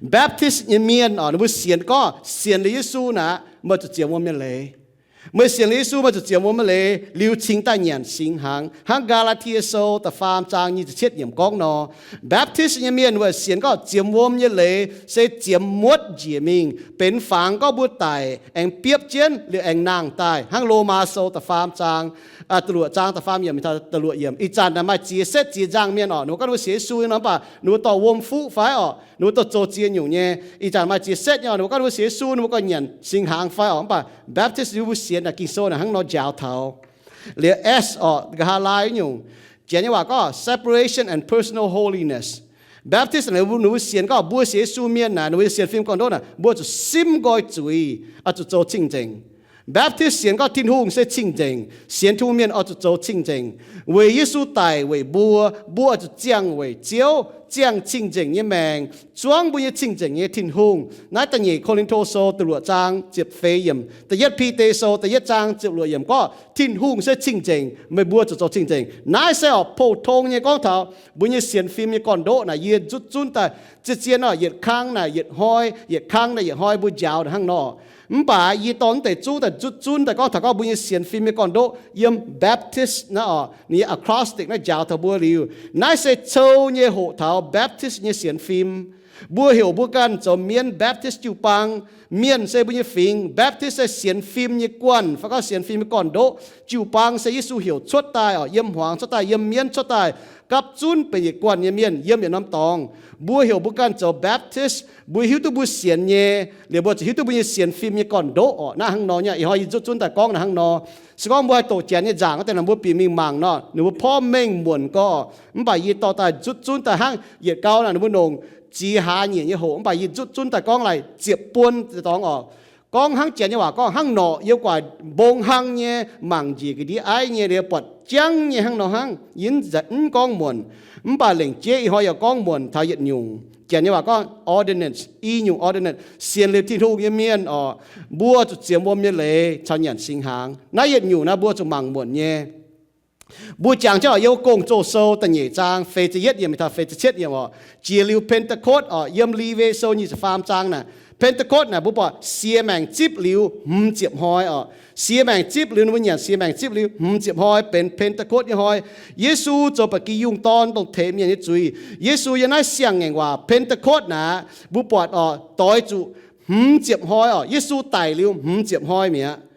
Baptist nyei mienh orqc, ninh mbuo sienx gorngv sienx liuz Yesu naaic, meih zuqc ziemx wuom nyei leiz. Meih sienx liuz Yesu, meih zuqc ziemx wuom nyei leiz liuz cingx daaih nyanc singx hnaangx, hnangv Gaa^laa^tie Sou da'faam zaang nyic ziepc cietv yiemc gorngv nor. Baptist nyei mienh weic sienx gorngv ziemx wuom nyei leiz se ziemx muotv njiec mingh, benx fangx gorngv mbuo daic aengx biopv jienv liuz aengx nangh daaih, hnangv Lomaa Sou da'faam zaang, da'luoqc zaang da'faam yiemc mingh taux da'luoqc yiemc. Ih zanc naaic maaih ziex setv ziex nzangh mienh orqc, ninh mbuo gorngv ninh mbuo sienx Yesu nor, mv baac ninh mbuo dorh wuom fuqv fai orqc, ninh mbuo dorh zoux ziex nyungc nyei. Ih zanc maaih ziex setv nyei orqc, ninh mbuo gorngv ninh mbuo sienx Yesu, ninh mbuo gorngv nyanc singx hnaangx fai orqc, mv baac Baptist ninh mbuo sienx naaic Ging-Sou naaic hnangv nor njaaux taux. Liuz S orqc, nqa'haav laai nyungc, Janx nyei waac gorngv separation and personal holiness. Baptist naaic ninh mbuo sienx gorngv mbuo sienx Yesu mienh naaic, ninh mbuo sienx fim gorn-ndoqv naaic, mbuo zuqc simv nqoi zuiz, oix zuqc zoux cing-nzengc. Baptist sienx gorngv Tin-Hungh se cing-nzengc, sienx Tin-Hungh mienh oix zuqc zoux cing-nzengc. Weic Yesu daic weic mbuo, mbuo oix zuqc ziangh weic Ziouv, ziangh cing-nzengc nyei maengc, zuangv mbuo nyei cing-nzengc nyei Tin-Hungh. Naaiv da'nyeic Ko^lin^to Sou da'luoqc zaang ziepc feix yiemc, da'yietv Bide Sou da'yietv zaang ziepc luoqc yiemc gorngv Tin-Hungh se cing-nzengc, meih mbuo zuqc zoux cing-nzengc. Naaiv se orqc pou-tong nyei gorngv taux mbuo nyei sienx fim nyei gorn-ndoqv naaic, yie nzutv zunv daaih zien-zien orqc, yietc kang naaic yietc hnoi, yietc kang naaic yietc hnoi mbuo njaaux hnangv nor. Mv baac yie dorh naaiv deix zungv daaih nzutv zunv daaih gorngv taux gorngv mbuo nyei sienx fim nyei gorn-ndoqv yiem Baptist naaiv orqc, ninh nyei acrostic naaiv njaaux taux mbuo liuz, naaiv se cou nyei hoqc taux Baptist nyei sienx fim. Mbuo heuc mbuo ganh zoux mienh Baptist jiu-baang. Mienh se mbuo nyei fingx. Baptist se sienx fim nyei guanh, fai gorngv sienx fim nyei gorn-ndoqv. Jiu-baang se Yesu heuc cuotv daaih oc, yiem hmuangx cuotv daaih, yiem mienv cuotv daaih, gapv zunv benx yietc guanh nyei mienh yiem yietc norm dorngx. Mbuo heuc mbuo ganh zoux Baptist, mbuo hiuv duqv mbuo sienx nyei, liuz mbuo ziouc hiuv duqv mbuo nyei sienx fim nyei gorn-ndoqv oc. Naaiv hnangv nor nyei, ih hnoi yie nzutv zunv daaih gorngv naaiv hnangv nor. Se gorngv mbuo haih doqc Janx nyei nzaangc wuov deix naaic, mbuo bieqc mingh mangc nor, ninh mbuo porv mengh muonc gorx, mv baac yie dorh daaih nzutv zunv daaih hnangv yietc gau naaic, ninh mbuo nongc ziex hlaax nyeic nyei hoqc, mv baac yie nzutv zunv daaih gorngv laaic ziepc buon deix dorngx oc. Gorngv hnangv Janx nyei waac gorngv hnangv norqc yiem gu'nguaaic mbong hlang nyei, mangc njiec ga'ndiev aiv nyei, liuz buatc jangv nyei hnangv nor hnangv. Yie mv gorngv muonc, mv baac lengc jeiv ih hnoi yaac gorngv muonc taux yietc nyungc. Janx nyei waac gorngv ordinance, i nyungc ordinance, sienx liuz Tin-Hungh nyei mienh oc. Mbuo zuqc ziemx wuom nyei leiz caux nyanc singx hnaangx. Naaiv yietc nyungc naaiv mbuo zuqc mangc muonc nyei. Mbuo jangx jienv oc, yiem Gong-Zoh Sou da'nyeic zaang feix ziepc yietv yiemc mingh taux feix ziepc cietv yiemc oc, jiex liuz Pentecost oc, yiem Lewi Sou nyic ziepc faam zaang naaic. Pentecost naaic mbuo buatc sie maengc zipv liuz hmz ziepc hnoi oc. Sie maengc zipv liuz, ninh mbuo nyanc sie maengc zipv liuz hmz ziepc hnoi benx Pentecost nyei hnoi. Yesu zoux ba'gi yungh dorn dongh teix mienh nyei zuiz. Yesu yiem naaiv siang-ngaengc waac Pentecost naaic, mbuo buatc oc, doix zuqc hmz ziepc hnoi oc. Yesu daic liuz hmz ziepc hnoi mi'aqv.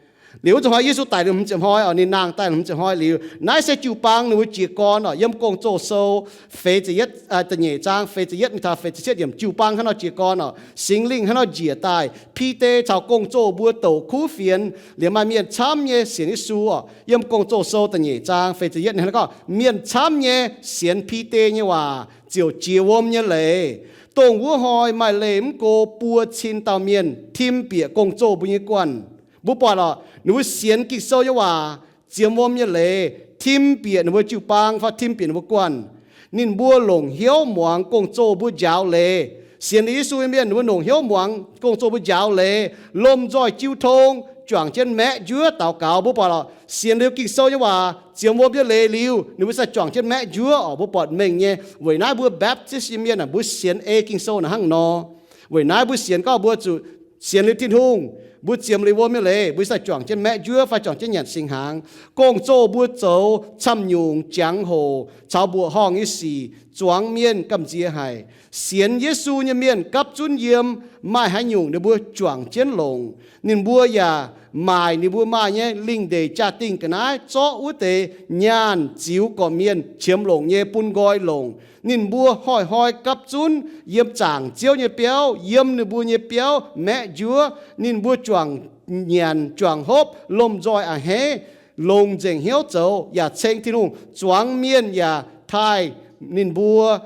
Liuz wuov zanc hnoi Yesu daic liuz hmz ziepc hnoi oc, ninh nangh daaih hmz ziepc hnoi liuz, naaiv se jiu-baang ninh mbuo jiez gorn oc. Yiem Gong-Zoh Sou feix ziepc yietv, da'nyeic zaang feix ziepc yietv mingh taux feix ziepc cietv yiemc, jiu-baang hnangv nor jiez gorn oc. Singx Lingh hnangv nor njiec daaih. Bide caux gong-zoh mbuo douc kuv fienx, liuz maaih mienh camv nyei sienx Yesu oc. Yiem Gong-Zoh Sou da'nyeic zaang feix ziepc yietv ninh gorngv, mienh camv nyei sienx Bide nyei waac ziouc jiex wuom nyei leiz. Dongh wuov hnoi maaih leih mv go buo cin dauh mienh tim bieqc gong-zoh mbuo nyei guanh. Mbuo buatc oc, ninh mbuo sienx Ging-Sou nyei waac, ziemx wuom nyei leiz, tim bieqc ninh mbuo jiu-baang fai tim bieqc ninh mbuo guanh. Ninh mbuo longc hnyouv muangx gong-zoh mbuo njaaux leiz. Sienx liuz Yesu nyei mienh ninh mbuo longc hnyouv muangx gong-zoh mbuo njaaux leiz, lomh nzoih jiu tong, juangc jienv maeqv njuov daux gaux. Mbuo buatc oc, sienx liuz Ging-Sou nyei waac, ziemx wuom nyei leiz liuz, ninh mbuo sai juangc jienv maeqv njuov oc. Mbuo buatc mengh nyei. Weic naaiv mbuo Baptist nyei mienh aah, mbuo sienx ei Ging-Sou naaic hnangv nor. Weic naaiv mbuo sienx gorngv mbuo zuqc sienx liuz Tin-Hungh, mbuo ziemx liuz wuom nyei leiz, mbuo sai juangc jienv maeqv njuov fai juangc jienv nyanc singx hnaangx. Gong-zoh mbuo zoux camv nyungc jangx-hoc caux mbuoqc horngh nyei sic zuangx mienh gamh nziex haic. Sienx Yesu nyei mienh gapv zunv yiem maaih haaix nyungc ninh mbuo juangc jienv longc. Ninh mbuo yaac maaic ninh mbuo maaih nyei lingh ndeic jaa-dingh ga'naaiv zorqv wuov deix nyaanh ziux gorqv-mienh qiemx longc nyei bun nqoi longc. Ninh mbuo hnoi-hnoi gapv zunv yiem zaangc Ziouv nyei biauv, yiem ninh mbuo nyei biauv maeqv njuov. Ninh mbuo juangc nyanc juangc hopv, lomh nzoih a'hneiv, longc nzengc hnyouv zoux, yaac ceng Tin-Hungh. Zuangx mienh yaac taaih ninh mbuo,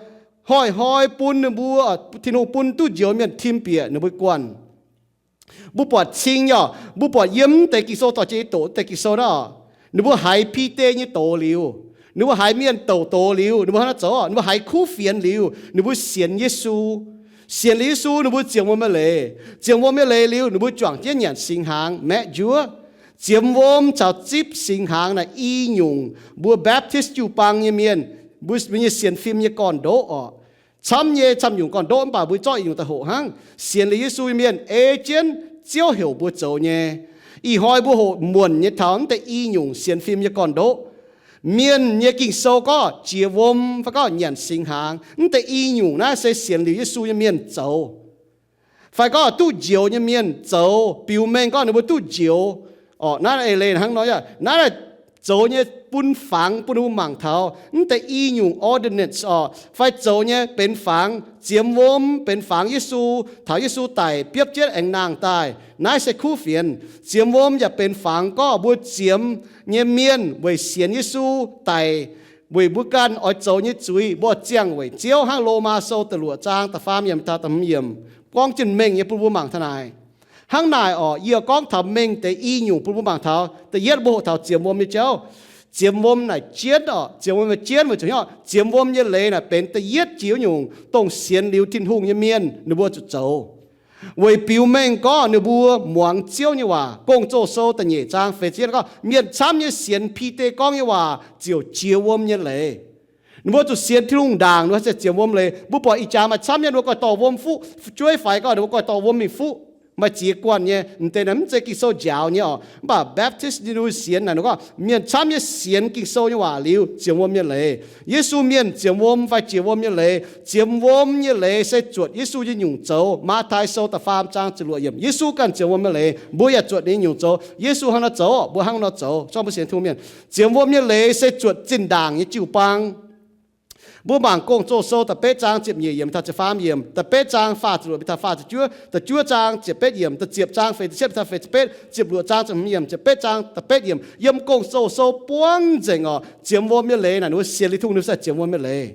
hnoi-hnoi bun ninh mbuo, Tin-Hungh bun duqv njoux mienh tim bieqc ninh mbuo guanh. Mbuo buatc cing nyei oc, mbuo buatc yiem deix Ging-Sou dorh jienv doqc deix Ging-Sou naaiv oc, ninh mbuo haiz Bide nyei doz liuz, ninh mbuo haiz mienh douc doz liuz, ninh mbuo hnangv naaiv zoux oc, ninh mbuo haiz kuv fienx liuz, ninh mbuo sienx Yesu. Sienx liuz Yesu, ninh mbuo ziemx wuom nyei leiz. Ziemx wuom nyei leiz liuz, ninh mbuo juangc jienv nyanc singx hnaangx maeqv njuov. Ziemx wuom caux zipv singx hnaangx naaic i nyungc mbuo Baptist jiu-baang nyei mienh, mbuo, mbuo nyei sienx fim nyei gorn-ndoqv oc. Camv nyei camv nyungc gorn-ndoqv mv baac mbuo zorqv i nyungc daaih hoqc hnangv. Sienx liuz Yesu nyei mienh ei jienv Ziouv heuc mbuo zoux nyei. Ih hnoi mbuo hoqc muonc nyei taux mv deix i nyungc sienx fim nyei gorn-ndoqv. Mienh nyei Ging-Sou gorngv jiex wuom fai gorngv nyanc singx hnaangx, mv deix i nyungc naaiv se sienx liuz Yesu nyei mienh zoux. Fai gorngv duqv njoux nyei mienh zoux, biux mengh gorngv ninh mbuo duqv njoux. Orqc, naaiv eix leiz hnangv nor, naaiv zoux nyei bun fangx bun ninh mbuo mangc taux mv deix i nyungc ordinance orqc, fai zoux nyei benx fangx, ziemx wuom benx fangx Yesu, taux Yesu daic biopv jienv aengx nangh daaih, naaiv se kuv fienx. Ziemx wuom yaac benx fangx gorngv mbuo ziemx nyei mienh weic sienx Yesu daic, weic mbuo ganh oix zoux nyei zuiz, mbuo ziangh weic Ziouv hnangv Lomaa Sou da'luoqc zaang da'faam yiemc taux da'hmz yiemc gorngv jienv mengh nyei bun mbuo mangc taux naaic. Hnangv naaic orqc, yie gorngv taux mengh deix i nyungc bun mbuo mangc taux. Da'yietv mbuo hoqc taux ziemx wuom nyei jauv. Ziemx wuom naaic jienv orqc, ziemx wuom naaic jienv weic zuqc hnyouv ziemx wuom nyei leiz naaic benx da'yietv jiex nyungc dongh sienx liuz Tin-Hungh nyei mienh ninh mbuo zuqc zoux. Weic biux mengh gorngv ninh mbuo muangx Ziouv nyei waac. Gong-Zoh Sou da'nyeic zaang feix ziepc yietv gorngv, mienh camv nyei sienx Bide gorngv nyei waac ziouc jiex wuom nyei leiz. Ninh mbuo zuqc sienx Tin-Hungh ndaangc, ninh mbuo ziouc jiex wuom leiz. Mbuo buatc ih jaax maaih camv nyei, ninh mbuo goiv dorh wuom fuqv, fu'jueiv faix gorngv ninh mbuo goiv dorh wuom mingh fuqv. Maaih ziex guanh nyei, m'deix naaic mv zeiz Ging-Sou njaaux nyei oc. Mv baac Baptist ninh mbuo sienx naaic ninh gorngv mienh camv nyei sienx Ging-Sou nyei waac liuz zienx wuom nyei leiz. Yesu mienh zienx wuom fai jiex wuom nyei leiz? Zienx wuom nyei leiz se zuotc Yesu nyei nyungc zoux. Matv^tai Sou da'faam zaang ziepc luoqc yiemc, Yesu ganh zienx wuom nyei leiz, mbuo yaac zuotc ninh nyei nyungc zoux. Yesu hnangv nor zoux, mbuo hnangv nor zoux. Zorqv mbuo sienx tungh mienh, zienx wuom nyei leiz se zuotc zinh ndaangc nyei jiu-baang. Mbuo mangc Gong-Zoh Sou da'betv zaang ziepc nyeic yiemc taux ziepc faam yiemc, da'betv zaang faah ziepc luoqc mingh taux faah ziepc juov, da'juov zaang ziepc betv yiemc, da'ziepc zaang feix ziepc cietv mingh taux feix ziepc betv, ziepc luoqc zaang ziepc hmz yiemc, ziepc betv zaang da'betv yiemc, yiem Gong-Zoh Sou buangv nzengc oc. Zienx wuom nyei leiz naaic ninh mbuo sienx Liuz Tungh ninh mbuo se zienx wuom nyei leiz.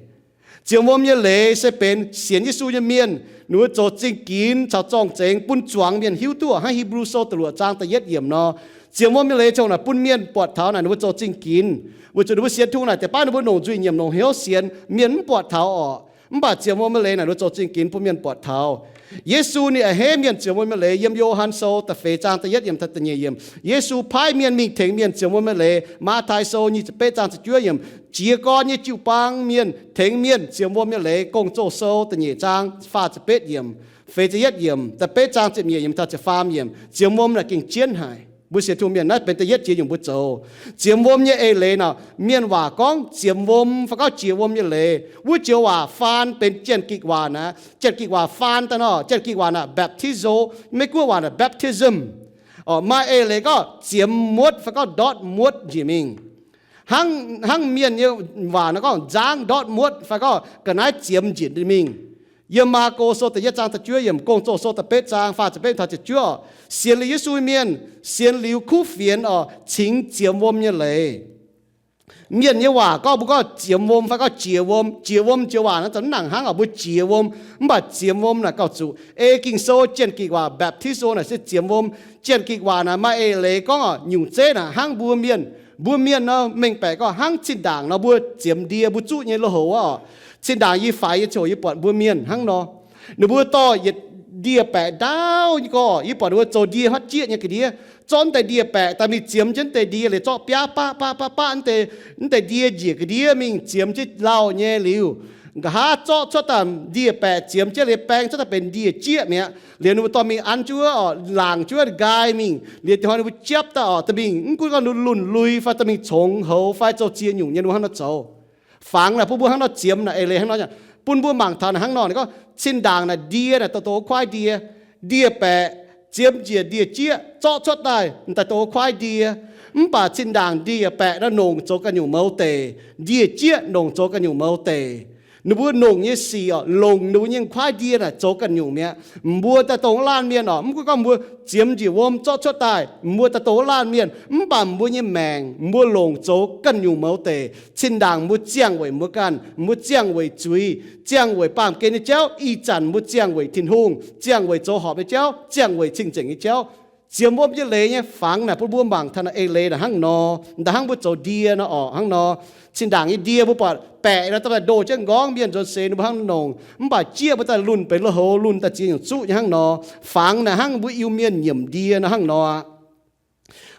Zienx wuom nyei leiz se benx sienx Yesu nyei mienh, ninh mbuo zoux zingh ginx caux zorng-zengx bun zuangx mienh hiuv duqv, hnangv Hipv^lu Sou da'luoqc zaang da'yietv yiemc nor. Zienx wuom nyei leiz ziouc naaic bun mienh buatc taux naaic ninh mbuo zoux zingh ginx, weic zuqc ninh mbuo sienx tungh naaic deix baav ninh mbuo longc nzuih nyiemc longc hnyouv sienx, mienh mv buatc taux orqc. Mv baac zienx wuom nyei leiz naaic ninh mbuo zoux zingh ginx bun mienh buatc taux. Yesu ninh a'hneiv mienh zienx wuom nyei leiz yiem Yo^han Sou da'feix zaang da'yietv yiemc taux da'nyeic yiemc. Yesu paaiv mienh mingh tengx mienh zienx wuom nyei leiz. Matv^tai Sou nyic ziepc betv zaang ziepc juov yiemc, jiez gorn nyei jiu-baang mienh tengx mienh zienx wuom nyei leiz. Gong-Zoh Sou da'nyeic zaang faah ziepc betv yiemc, feix ziepc yietv yiemc, da'betv zaang ziepc nyeic yiemc taux ziepc faam yiemc. Zienx wuom naaic gengh jienv haic. Mbuo sienx tungh mienh naaiv benx da'yietv jiex nyungc mbuo zoux. Zienx wuom nyei eix leiz naaic, mienh waac gorngv zienx wuom fai gorngv jiex wuom nyei leiz. Wuov joux waac faan benx Janx-Gikc waac naaic. Janx-Gikc waac faan daaih nor, Janx-Gikc waac naaic baptizo, Meiv-Guoqv waac naaic baptism. Orqc, maaih eix leiz gorngv ziemx muotv fai gorngv ndortv muotv njiec mingh. Hnangv, hnangv mienh nyei waac nor gorngv nzangv ndortv muotv fai gorngv ga'naaiv ziemx njiec mingh. Yiem Maako Sou da'yietv zaang da'juov yiemc, Gong-Zoh Sou da'betv zaang faah ziepc betv taux ziepc juov, sienx liuz Yesu mienh, sienx liuz kuv fienx orqc, cingx ziemx wuom nyei leiz. Mienh nyei waac gorngv mbuo gorngv ziemx wuom fai gorngv jiex wuom. Jiex wuom joux waac naaiv zanc mv nangc hnangv orqc, mbuo jiex wuom. Mv baac ziemx wuom naaic gauh zuqc ei Ging-Sou Janx-Gikc waac baptizo naaic se ziemx wuom. Janx-Gikc waac naaic maaih eix leiz gorngv orqc, nyungc zeiv naaic hnangv mbuo mienh, mbuo mienh nor mengh baeqc gorngv hnangv zinh ndaangc nor mbuo ziemx ndie mbuo zuqv nyei loz-houx orqc. Zinh ndaangc yie faix nyei ziangh hoc yie buatc mbuo mienh hnangv nor. Ninh mbuo dorh yietc ndie-baeqc ndaauv nyei gorx, yie buatc ninh mbuo zoux ndie hmatv jieqv nyei ga'ndiev, zorqv deix ndie-baeqc daaih mingh ziemx jienv deix ndie liuz zorqv biaav baqv baqv baqv baqv deix, deix ndie njiec ga'ndiev mingh ziemx jienv lauh nyei liuz, nqa'haav zorqv cuotv daaih ndie-baeqc ziemx jienv liuz baeng cuotv daaih benx ndie-jieqv mi'aqv. Liuz ninh mbuo dorh mingh an jienv wuov orqc, laangc jienv wuov nqaai mingh. Liuz da'hnoi ninh mbuo japv daaih orqc, dorh mingh mv gunv gorngv ninh lunh lui fai dorh mingh congx houx fai zoux ziex nyungc nyei, ninh mbuo hnangv nor zoux. Fangx naaic bun mbuo hnangv nor ziemx naaic eix leiz hnangv nor, bun mbuo mangc taux naaic hnangv nor. Ninh gorngv zinh ndaangc naaic ndie naaic dongh dongh wuov kuaaiv ndie, ndie-baeqc ziemx njiec ndie-jieqv zorqv cuotv daaih daaih dongh wuov kuaaiv ndie. Mv baac zinh ndaangc ndie-baeqc naaic nongc zoux ganh nyungc mouz deic, ndie-jieqv nongc zoux ganh nyungc mouz deic. Ninh mbuo nongc nyei sic orqc, longc ninh mbuo nyei kuaaiv ndie naaic zoux ganh nyungc mi'aqv. Mbuo daaih dongh wuov laanh mienh orqc, mv gunv gorngv mbuo ziemx njiec wuom zorqv cuotv daaih, mbuo daaih dongh wuov laanh mienh, mv baac mbuo nyei maengc mbuo longc zoux ganh nyungc mouz deic. Zinh ndaangc mbuo ziangh weic mbuo ganh, mbuo ziangh weic zuiz, ziangh weic baamh gen nyei jauv. Ih zanc mbuo ziangh weic Tin-Hungh, ziangh weic zoux horpc nyei jauv, ziangh weic cing-nzengc nyei jauv. Ziemx wuom nyei leiz nyei fangx naaic bun mbuo mangc taux naaic eix leiz naaic hnangv nor. Da'hnangv mbuo zoux ndie nor orqc, hnangv nor. Zinh ndaangc nyei ndie mbuo buatc baeqc nor daaih ndoh jienv nqorngv, mienh nzuonx seix ninh mbuo hnangv nor nongc. Mv baac jieqv mbuo daaih lunh benx loz-houx, lunh daaih ziex nyungc zuqv nyei hnangv nor. Fangx naaic hnangv mbuo Iu-Mienh nyiemc ndie nor hnangv nor aqv.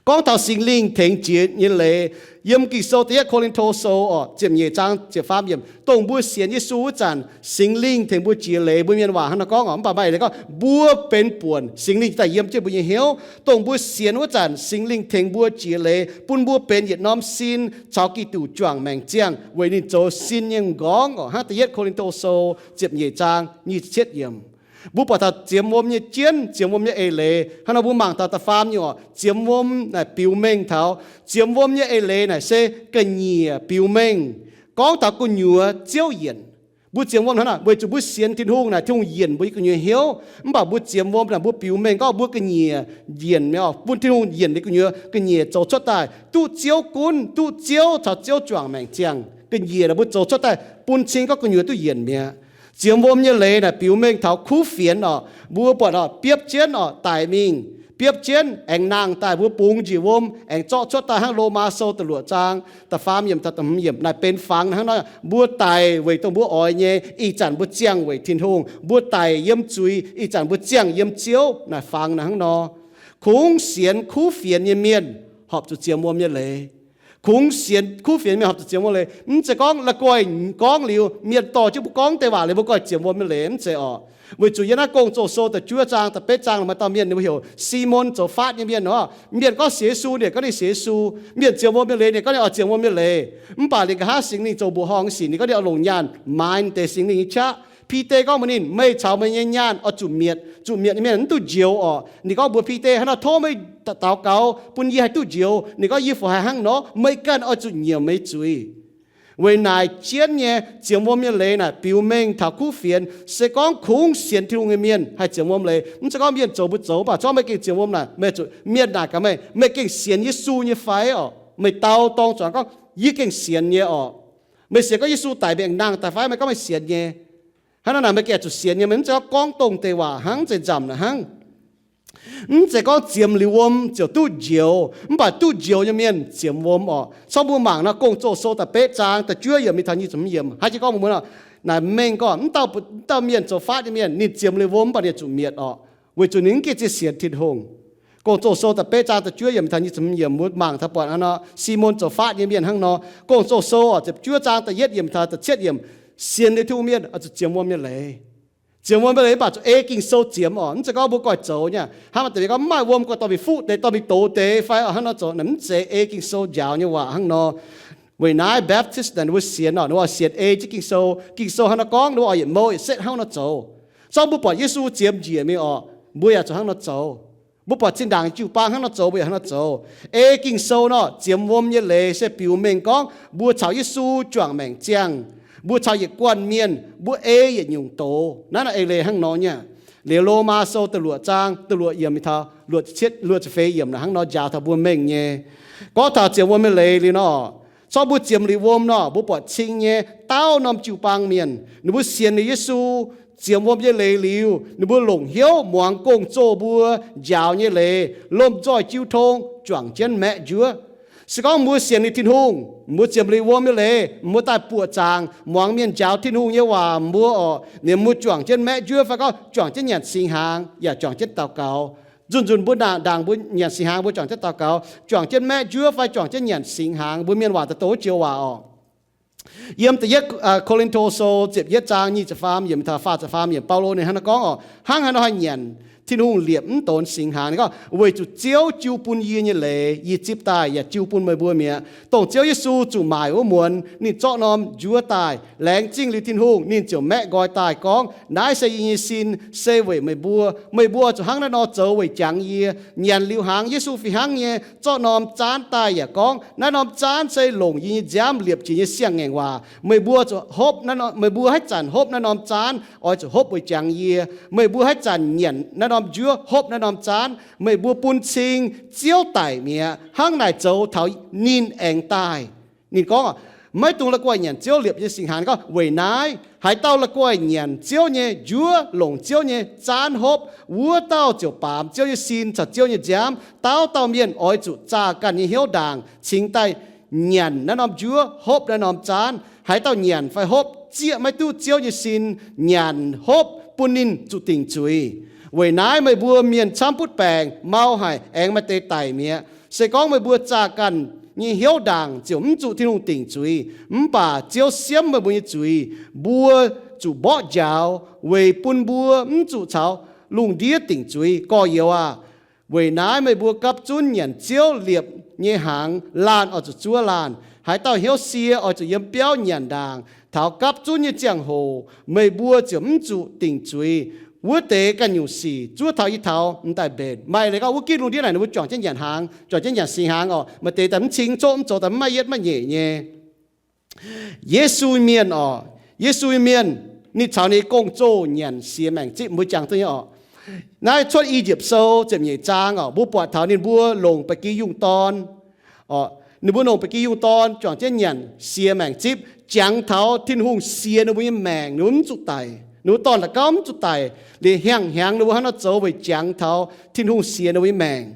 Gorngv taux Singx Lingh tengx jiex nyei leiz, yiem Ging-Sou da'yietv Ko^lin^to Sou orqc, ziepc nyeic zaang ziepc faam yiemc, dongh mbuo sienx Yesu wuov zanc, Singx Lingh tengx mbuo jiex leiz. Mbuo mienh waac hnangv nor gorngv orqc, mv baac maaih eix leiz gorngv mbuo benx buonc, Singx Lingh daaih yiem jienv mbuo nyei hnyouv. Dongh mbuo sienx wuov zanc, Singx Lingh tengx mbuo jiex leiz, bun mbuo benx yietc norm sin caux Giduc juangc maengc ziangh weic ninh zoux sin nyei m'nqorngv orqc, hnangv da'yietv Ko^lin^to Sou ziepc nyeic zaang nyic ziepc cietv yiemc. Mbuo buatc taux ziemx wuom nyei jienv, ziemx wuom nyei eix leiz. Hnangv nor mbuo mangc taux da'faam nyungc orqc, ziemx wuom naaic biux mengh taux, ziemx wuom nyei eix leiz naaic se ga'nyiec biux mengh. Gorngv taux gu'nyuoz ziouv yienc. Mbuo ziemx wuom hnangv naaic weic zuqc mbuo sienx Tin-Hungh naaic, Tin-Hungh yienc mbuo nyei gu'nyuoz hnyouv. Mv baac mbuo ziemx wuom naaic mbuo biux mengh gorngv mbuo ga'nyiec yienc mi'aqv, bun Tin-Hungh yienc nyei gu'nyuoz ga'nyiec zoux cuotv daaih, duqv Ziouv gunv, duqv Ziouv caux Ziouv juangc maengc ziangh. Ga'nyiec naaic mbuo zoux cuotv daaih bun cing gorngv gu'nyuoz duqv yienc mi'aqv. Ziemx wuom nyei leiz naaic biux mengh taux kuv fienx orqc. Mbuo buatc orqc, biopv jienv orqc, daic mingh, biopv jienv aengx nangh daaih, mbuo bungx njiec wuom aengx zorqv cuotv daaih hnangv Lomaa Sou da'luoqc zaang da'faam yiemc taux da'hmz yiemc naaic benx fangx hnangv nor. Mbuo daic weic dongh mbuo oix nyei, ih zanc mbuo ziangh weic Tin-Hungh. Mbuo daic yiem zuiz, ih zanc mbuo ziangh yiem Ziouv naaic fangx naaic hnangv nor. Kungx sienx kuv fienx nyei mienh horpc zuqc ziemx wuom nyei leiz. Kungx sienx kuv fienx mienh horpc zuqc ziemx wuom leiz. Mv zeiz gorngv la'guaih gorngv liuz mienh dorh jienv mbuo gorngv deix waac liuz mbuo goiv ziemx wuom nyei leiz, mv zeiz orqc. Weic zuqc yiem naaiv Gong-Zoh Sou da'juov zaang da'betv zaang maaih dauh mienh, ninh mbuo heuc Simon, zoux faatv nyei mienh nor. Mienh gorngv sienx Yesu, ninh gorngv ninh sienx Yesu. Mienh zienx wuom nyei leiz, ninh gorngv ninh oix zienx wuom nyei leiz. Mv baac ninh nqa'haav Singx Lingh zoux mbuoqc horngh sic, ninh gorngv ninh oix longc nyaanh maaiz deix Singx Lingh nyei qaqv. Bide gorngv mbuox ninh, meih caux meih nyei nyaanh oix zuqc mietc, zuqc mietc nyei mienh mv duqv njoux orqc. Ninh gorngv mbuox Bide, hnangv nor tov meih daux gaux bun yie haih duqv njoux. Ninh gorngv, yie fu haiz hnangv nor, meih ganh oix zuqc nyiemc meih zuiz. Weic naaic jienv nyei zienx wuom nyei leiz naaic biux mengh taux kuv fienx. Se gorngv kungx sienx Tin-Hungh nyei mienh haih zienx wuom leiz. Mv zeiz gorngv mienh zoux mbuo zoux, mv baac zorqv meih gengh zienx wuom naaic, meih zuqc, mienh naaic gaax meih, meih gengh sienx Yesu nyei fai orqc? Meih dau dorng zuangx gorngv, yie gengh sienx nyei orqc. Meih sienx gorngv Yesu daic mingh aengx nangh daaih fai? Meih gorngv meih sienx nyei. Hnangv naaiv naaic meih gengh zuqc sienx nyei. Meih mv zeiz gorngv gorngv dongh deix waac hnangv, mv zeiz nzamc naaic hnangv. Mv zeiz gorngv ziemx liuz wuom ziouc duqv njoux, mv baac duqv njoux nyei mienh ziemx wuom orqc. Cong mbuo mangc nor, Gong-Zoh Sou da'betv zaang da'juov yiemc mingh taux nyic ziepc hmz yiemc, haaix jiex gorngv mbuox mbuo nor, naaic mengh gorngv mv dauh, mv dauh mienh zoux faatv nyei mienh, ninh ziemx liuz wuom mv baac ninh zuqc mietc orqc, weic zuqc ninh mv gengh ziex sienx Tin-Hungh. Gong-Zoh Sou da'betv zaang da'juov yiemc mingh taux nyic ziepc hmz yiemc, mbuo mangc taux buatc hnangv nor, Simon zoux faatv nyei mienh hnangv nor. Gong-Zoh Sou ziepc juov zaang da'yietv yiemc taux da'cietv yiemc, sienx liuz Tin-Hungh mienh oix zuqc ziemx wuom nyei leiz. Ziemx wuom nyei leiz mv baac zuqc ei Ging-Sou ziemx orqc. Mv zeiz gorngv mbuo goiv zoux nyei, hnangv maaih deix mienh gorngv maaih wuom gorngv dorh mingh fuqv deix, dorh mingh dox deix fai hnangv nor zoux. Naaic mv zeiz ei Ging-Sou njaaux nyei waac hnangv nor. Weic naaiv Baptist naaic ninh mbuo sienx orqc, ninh mbuo oix sienx ei jienv Ging-Sou. Ging-Sou hnangv nor gorngv, ninh mbuo oix yietc mouh yietc setv hnangv nor zoux. Zorqv mbuo buatc Yesu ziemx njiec mingh orqc, mbuo yaac zuqc hnangv nor zoux. Mbuo buatc zinh ndaangc jiu-baang hnangv nor zoux, mbuo yaac hnangv nor zoux. Ei Ging-Sou nor, ziemx wuom nyei leiz se biux mengh gorngv mbuo caux Yesu juangc maengc ziangh, mbuo caux yietc guanh mienh, mbuo ei yietc nyungc doz. Naaiv nor eix leiz hnangv nor nyei. Liuz Lomaa Sou da'luoqc zaang da'luoqc yiemc mingh taux luoqc ziepc feix yiemc naaic hnangv nor njaaux taux mbuo mengh nyei. Gorngv taux ziemx wuom nyei leiz liuz nor, zorqv mbuo ziemx liuz wuom nor, mbuo buatc cing nyei daauh norm jiu-baang mienh, ninh mbuo sienx liuz Yesu, ziemx wuom nyei leiz liuz, ninh mbuo longc hnyouv muangx gong-zoh mbuo njaaux nyei leiz, lomh nzoih jiu tong, juangc jienv maeqv njuov. Se gorngv mbuo sienx liuz Tin-Hungh, mbuo ziemx liuz wuom nyei leiz, mbuo daaih buoqc zaangc muangx mienh njaaux Tin-Hungh nyei waac mbuo orqc, ninh mbuo juangc jienv maeqv njuov fai gorngv juangc jienv nyanc singx hnaangx yaac juangc jienv daux gaux. Nzunc-nzunc mbuo ndaangc, ndaangc mbuo nyanc singx hnaangx mbuo juangc jienv daux gaux, juangc jienv maeqv njuov fai juangc jienv nyanc singx hnaangx. Mbuo mienh waac daaih douc jiex waac orqc. Yiem da'yietv Ko^lin^to Sou ziepc yietv zaang nyic ziepc faam yiemc taux faah ziepc faam yiemc, Baulo ninh hnangv naaiv gorngv orqc, hnangv haaix nor haih nyanc Tin-Hungh liepc mv donx singx hnaangx? Ninh gorngv, weic zuqc Ziouv jiu bun yie nyei leiz yie zipv daaih yaac jiu bun meih mbuo mi'aqv. Dongh Ziouv Yesu zuqc maaic wuov muonz ninh zorqv norm njuov daaih. Laengz zingh liuz Tin-Hungh, ninh ziouc maeqv nqoi daaih gorngv, naaiv se yie nyei sin, se weic meih mbuo. Meih mbuo zuqc hnangv naaiv nor zoux weic jangx yie. Nyanc liuz hnaangx, Yesu fih hnangv nyei zorqv norm zaanv daaih yaac gorngv, naaiv norm zaanv se longc yie nyei nziaamv liepc jiex nyei siang-ngaengc waac. Meih mbuo zuqc hopv, meih mbuo haaix zanc hopv naaiv norm zaanv oix zuqc hopv weic jangx yie. Meih mbuo haaix zanc nyanc naaiv norm njuov, hopv naaiv norm zaanv, meih mbuo bun cing Ziouv daic mi'aqv. Hnangv naaic zoux taux ninh aengx daaih. Ninh gorngv, maiv dungx la'guaih nyanc Ziouv liepc nyei singx hnaangx. Ninh gorngv, weic naaiv haaix dauh la'guaih nyanc Ziouv nyei njuov, longc Ziouv nyei zaanv hopv, wuov dauh ziouc baamz Ziouv nyei sin caux Ziouv nyei nziaamv. Dauh dauh mienh oix zuqc zaah ganh nyei hnyouv ndaangc cingx daaih nyanc naaiv norm njuov, hopv naaiv norm zaanv. Haaix dauh nyanc fai hopv zieqv maiv duqv Ziouv nyei sin, nyanc hopv bun ninh zuqc dingc zuiz. Weic naaiv meih mbuo mienh camv butv baengc, mau haic, aengx maaih deix daic mi'aqv. Se gorngv meih mbuo zaah ganh nyei hnyouv ndaangc ziouc mv zuqc Tin-Hungh dingc zuiz. Mv baac Ziouv siemv meih mbuo nyei zuiz, mbuo zuqc mborqv njaaux weic bun mbuo mv zuqc caux lungh ndiev dingc zuiz. Gorx-youz aah! Weic naaiv meih mbuo gapv zunv nyanc Ziouv liepc nyei hnaangx, laanh oix zuqc zuov laanh. Haaix dauh hnyouv sie oix zuqc yiem biauv nyanc ndaangc. Taux gapv zunv nyei ziangh hoc meih mbuo ziouc mv zuqc dingc zuiz. Wuov deix ganh nyungc sic zuov taux yie taux m'daaih mbenc. Maaih leiz gorngv wuov gitv lungh ndiev naaic ninh mbuo juangc jienv nyanc hnaangx, juangc jienv nyanc singx hnaangx orqc, maaih deix daaih mv cing coqv mv zoux daaih mv maaih yietv maiv nyeic nyei. Yesu mienh orqc, Yesu mienh, ninh caux ninh gong-zoh nyanc siex maengc zipv, mbuo jangx duqv nyei orqc. Naaiv Cuotv I^yipv Sou ziepc nyeic zaang orqc, mbuo buatc taux ninh mbuo longc ba'gi yungh dorn orqc, ninh mbuo longc ba'gi yungh dorn juangc jienv nyanc siex maengc zipv, jangx taux Tin-Hungh siex ninh mbuo nyei maengc, ninh mbuo mv zuqc daic. Ninh mbuo dorn-da'gauv mv zuqc daic, liuz hnyangx-hnyangx ninh mbuo hnangv nor zoux weic jangx taux Tin-Hungh siex ninh mbuo nyei maengc.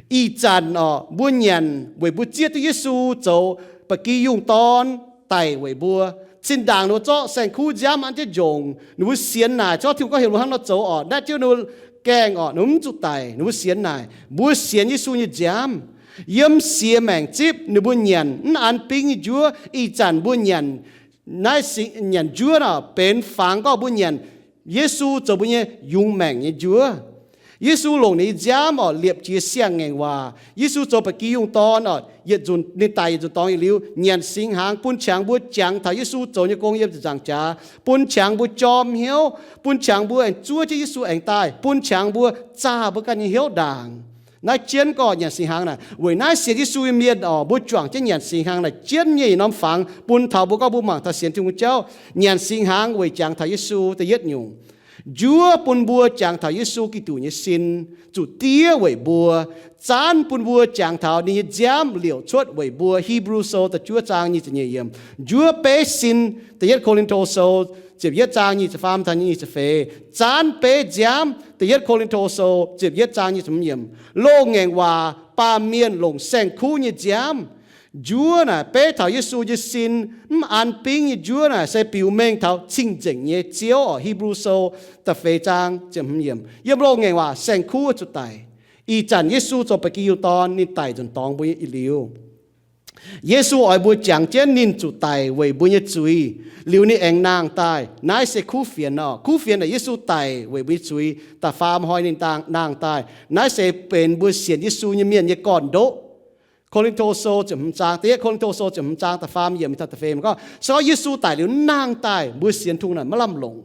Ih zanc orqc, mbuo nyanc weic mbuo zieqv duqv Yesu zoux ba'gi yungh dorn daic weic mbuo. Zinh ndaangc ninh mbuo zorqv saeng-kuv nziaamv an jienv njongc, ninh mbuo sienx naaic, zorqv Tin-Hungh gorngv heuc ninh mbuo hnangv nor zoux orqc, naaiv Ziouv ninh mbuo gaengh orqc, ninh mbuo mv zuqc daic, ninh mbuo sienx naaic. Mbuo sienx Yesu nyei nziaamv. Yiem siex maengc zipv ninh mbuo nyanc mv an bingv nyei njuov. Ih zanc mbuo nyanc naaiv nyanc njuov nor, benx fangx gorngv mbuo nyanc Yesu zoux mbuo nyei yungz maengc nyei njuov. Yesu longc ninh nyei nziaamv oc liepc jiez siang-ngaengc waac. Yesu zoux ba'gi yungh dorn oc, yietc nzunc ninh daic yietc nzunc dorngx yietc liuz, nyanc singx hnaangx bun qangx mbuo jangx taux Yesu zoux nyei gong yiem ziepc nzaangc jaax, bun qangx mbuo jorm hnyouv, bun qangx mbuo aengx zuov jienv Yesu aengx daaih, bun qangx mbuo zaah mbuo ganh nyei hnyouv ndaangc. Naaiv jienv gorngv nyanc singx hnaangx naaic, weic naaiv sienx Yesu nyei mienh oc, mbuo juangc jienv nyanc singx hnaangx naaic jienv nyei norm fangx bun taux mbuo gorngv mbuo mangc taux sienx Tin-Hungh jauv. Nyanc singx hnaangx weic jangx taux Yesu da'yietv nyungc. Njuov bun mbuo jangx taux Yesu Giduc nyei sin zuqc diev weic mbuo. Zaanv bun mbuo jangx taux ninh nyei nziaamv liouc cuotv weic mbuo. Hipv^lu Sou da'juov zaang nyic ziepc nyeic yiemc. Njuov beiv sin, da'yietv Ko^lin^to Sou ziepc yietv zaang nyic ziepc faam taux nyic ziepc feix. Zaanv beiv nziaamv, da'yietv Ko^lin^to Sou ziepc yietv zaang nyic ziepc hmz yiemc. Loz-ngaengc waac baamh mienh longc saeng-kuv nyei nziaamv. Njuov naaic beiv taux Yesu nyei sin. Mv an bingv nyei njuov naaic se biux mengh taux cing-nzengc nyei Ziouv oc. Hipv^lu Sou da'feix zaang ziepc hmz yiemc. Yiem loz-ngaengc waac saeng-kuv zuqc daic. Ih zanc Yesu zoux ba'gi yungh dorn, ninh daic nzunc dorngx mbuo yietc liuz, Yesu oix mbuo jangx jienv ninh zuqc daic weic mbuo nyei zuiz, liuz ninh aengx nangh daaih. Naaiv se kuv fienx oc. Kuv fienx naaic Yesu daic weic mbuo nyei zuiz, da'faam hnoi ninh nangh daaih. Naaiv se benx mbuo sienx Yesu nyei mienh nyei gorn-ndoqv. Ko^lin^to Sou ziepc hmz zaang, da'yietv Ko^lin^to Sou ziepc hmz zaang da'faam yiemc mingh taux da'feix gorngv, se gorngv Yesu daic liuz nangh daaih, mbuo sienx Tin-Hungh naaic maiv lamh longc.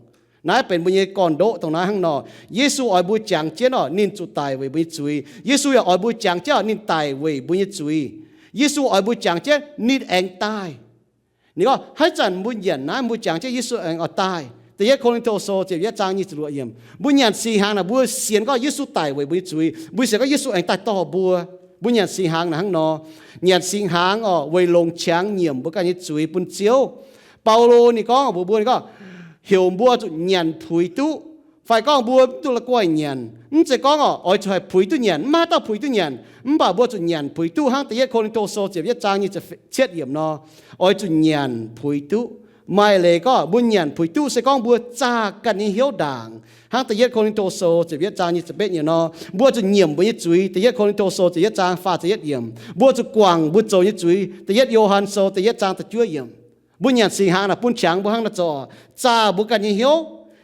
Naaiv benx mbuo nyei gorn-ndoqv dongh naaiv hnangv nor. Yesu oix mbuo jangx jienv oc ninh zuqc daic weic mbuo nyei zuiz. Yesu yaac oix mbuo jangx jienv oc ninh daic weic mbuo nyei zuiz. Yesu oix mbuo jangx jienv ninh aengx daaih. Ninh gorngv haaix zanc mbuo nyanc naaiv mbuo jangx jienv Yesu aengx oix daaih. Da'yietv Ko^lin^to Sou ziepc yietv zaang nyic ziepc luoqc yiemc. Mbuo nyanc singx hnaangx naaic mbuo sienx gorngv Yesu daic weic mbuo nyei zuiz, mbuo sienx gorngv Yesu aengx daaih dorh mbuo. Mbuo nyanc singx hnaangx naaic hnangv nor. Nyanc singx hnaangx oc weic longc qangx nyiemc mbuo ganh nyei zuiz bun Ziouv. Baulo ninh gorngv mbuox mbuo, ninh gorngv heuc mbuo zuqc nyanc puix duqv, fai gorngv mbuo mv duqv la'guaih nyanc. Mv zeiz gorngv oc oix zuqc haih puix duqv nyanc, mv maaih haaix dauh puix duqv nyanc, mv baac mbuo zuqc nyanc puix duqv hnangv da'yietv Ko^lin^to Sou ziepc yietv zaang nyic ziepc cietv yiemc nor, oix zuqc nyanc puix duqv. Maaih leiz gorngv mbuo nyanc puix duqv se gorngv mbuo zaah ganh nyei hnyouv ndaangc, hnangv da'yietv Ko^lin^to Sou ziepc yietv zaang nyic ziepc betv yiemc nor, mbuo zuqc nyiemc mbuo nyei zuiz, da'yietv Ko^lin^to Sou ziepc yietv zaang faah ziepc yietv yiemc, mbuo zuqc guangc mbuo zoux nyei zuiz, da'yietv Yo^han Sou da'yietv zaang da'juov yiemc. Mbuo nyanc singx hnaangx naaic bun qangx mbuo hnangv naaiv zoux, zaah mbuo ganh nyei hnyouv,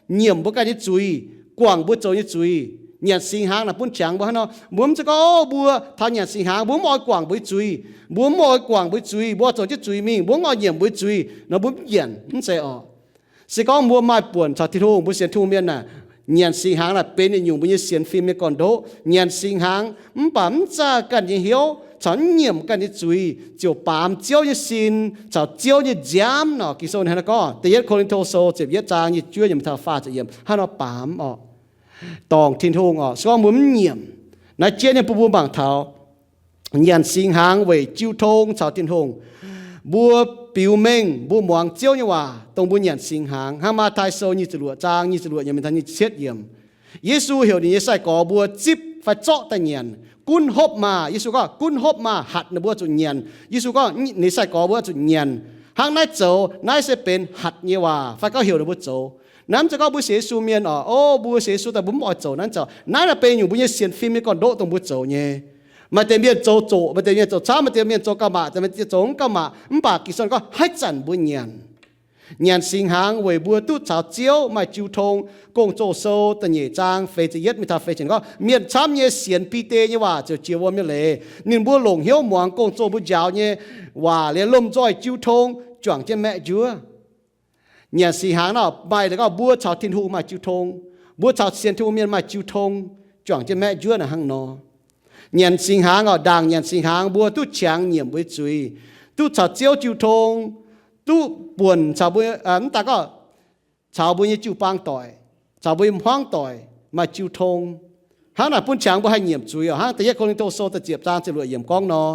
nyiemc mbuo ganh nyei zuiz, guangc mbuo zoux nyei zuiz. Nyanc singx hnaangx naaic bun qangx mbuo hnangv nor. Mbuo mv zeiz gorngv, o, mbuo taux nyanc singx hnaangx mbuo mv oix guangc mbuo nyei zuiz. Mbuo mv oix guangc mbuo nyei zuiz, mbuo oix zoux jienv zuiz mingh, mbuo mv oix nyiemc mbuo nyei zuiz nor mbuo mv nyanc, mv zeiz oc. Se gorngv mbuo maaih buonc caux Tin-Hungh, mbuo sienx Tin-Hungh mienh naaic, nyanc singx hnaangx naaic benx yietc nyungc mbuo nyei sienx fim nyei gorn-ndoqv. Nyanc singx hnaangx mv baac mv zaah ganh nyei hnyouv caux mv nyiemc ganh nyei zuiz ziouc baamz Ziouv nyei sin caux Ziouv nyei nziaamv nor. Ging-Sou hnangv naaiv gorngv, da'yietv Ko^lin^to Sou ziepc yietv zaang nyic ziepc juov yiemc taux faah ziepc yiemc hnangv nor baamz oc, dorngc Tin-Hungh oc. Se gorngv mbuo mv nyiemc, naaiv jienv nyei bun mbuo mangc taux nyanc singx hnaangx weic jiu tong caux Tin-Hungh. Mbuo biux mengh mbuo muangx Ziouv nyei waac dongh mbuo nyanc singx hnaangx. Hnangv Matv^taai Sou nyic ziepc luoqc zaang nyic ziepc luoqc yiemc mingh taux nyic ziepc cietv yiemc, Yesu heuc ninh nyei sai-gorx mbuo zipv fai zorqv daaih nyanc, gunv hopv maah! Yesu gorngv, gunv hopv maah! Hatc ninh mbuo zuqc nyanc. Yesu gorngv ninh nyei sai-gorx mbuo zuqc nyanc. Hnangv naaiv zoux, naaiv se benx hatc nyei waac fai gorngv heuc ninh mbuo zoux. Naaiv mv zeiz gorngv mbuo sienx Yesu mienh oc, o, mbuo sienx Yesu daaih mbuo mv oix zoux naaiv zoux. Naaiv naaic benx nyungc mbuo nyei sienx fim nyei gorn-ndoqv dongh mbuo zoux nyei. Maaih deix mienh zoux zoqc, maaih deix mienh zoux camv, maaih deix mienh zoux gauh maac, maaih deix mienh zoux mv gauh maac. Mv baac Ging-Sou gorngv haaix zanc mbuo nyanc, nyanc singx hnaangx weic mbuo duqv caux Ziouv maaih jiu tong. Gong-Zoh Sou da'nyeic zaang feix ziepc yietv mingh taux feix ziepc gorngv, mienh camv nyei sienx Bide nyei waac ziouc jiex wuom nyei leiz. Ninh mbuo longc hnyouv muangx gong-zoh mbuo njaaux nyei waac liuz lomh nzoih jiu tong, juangc jienv maeqv njuov. Nyanc singx hnaangx nor maaih deix gorngv mbuo caux Tin-Hungh maaih jiu tong, mbuo caux sienx Tin-Hungh mienh maaih jiu tong, juangc jienv maeqv njuov naaic hnangv nor. Nyanc singx hnaangx oc, ndaangc nyanc singx hnaangx mbuo duqv qangx nyiemc mbuo nyei zuiz, duqv caux Ziouv jiu tong, duqv buonc caux mbuo, mv daaih gorngv caux mbuo nyei jiu-baang doic, caux mbuo nyei hmuangv doic maaih jiu tong. Hnangv naaic bun qangx mbuo haih nyiemc zuiz oc. Hnangv da'yietv Ko^lin^to Sou da'ziepc zaang ziepc luoqc yiemc gorngv nor.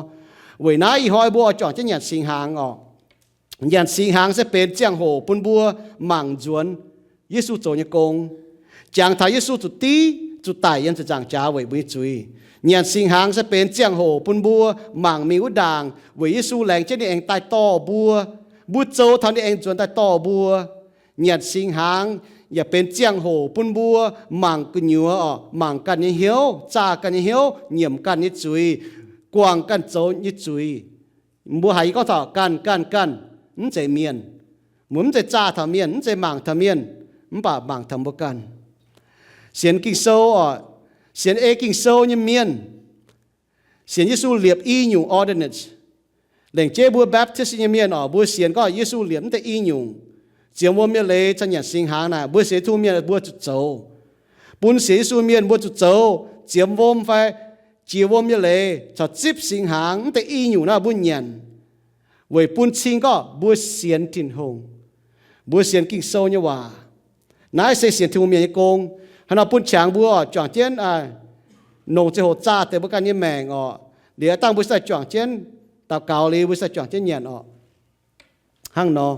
Weic naaiv ih hnoi mbuo oix juangc jienv nyanc singx hnaangx oc. Nyanc singx hnaangx se benx ziangh hoc bun mbuo mangc nzuonx Yesu zoux nyei gong, jangx taux Yesu zuqc div zuqc daic yiem ziepc nzaangc jaax weic mbuo nyei zuiz. Nyanc singx hnaangx se benx ziangh hoc bun mbuo mangc mingh wuov ndaangc weic Yesu laengz jienv ninh aengx daaih dorh mbuo, mbuo zoux taux ninh aengx nzuonx daaih dorh mbuo. Nyanc singx hnaangx yaac benx ziangh hoc bun mbuo mangc gu'nyuoz oc, mangc ganh nyei hnyouv, zaah ganh nyei hnyouv, nyiemc ganh nyei zuiz, guangc ganh zoux nyei zuiz. Mbuo haiz yie gorngv taux ganh, ganh, ganh, mv zeiz mienh. Mbuo mv zeiz zaah taux mienh, mv zeiz mangc taux mienh. mv baac mangc taux mbuo ganh. Sienx Ging-Sou oc, sienx ei Ging-Sou nyei mienh, sienx Yesu liepc i nyungc ordinance. Lengc jeiv mbuo Baptist nyei mienh oc, mbuo sienx gorngv Yesu liepc mv deix i nyungc, ziemx wuom nyei leiz caux nyanc singx hnaangx naaic, mbuo sienx Tin-Hungh mienh mbuo zuqc zoux. Bun sienx Yesu mienh mbuo zuqc zoux ziemx wuom fai jiex wuom nyei leiz caux zipv singx hnaangx mv deix i nyungc naaiv mbuo nyanc, weic bun cing gorngv mbuo sienx Tin-Hungh, mbuo sienx Ging-Sou nyei waac. Naaiv se sienx Tin-Hungh mienh nyei gong. Haaix nor bun qangx mbuo oc, juangc jienv nongc ziangh hoc zaah deix mbuo ganh nyei maengc oc. Liuz dangh mbuo sai juangc jienv daux gaux, liuz mbuo sai juangc jienv nyanc oc. Hnangv nor,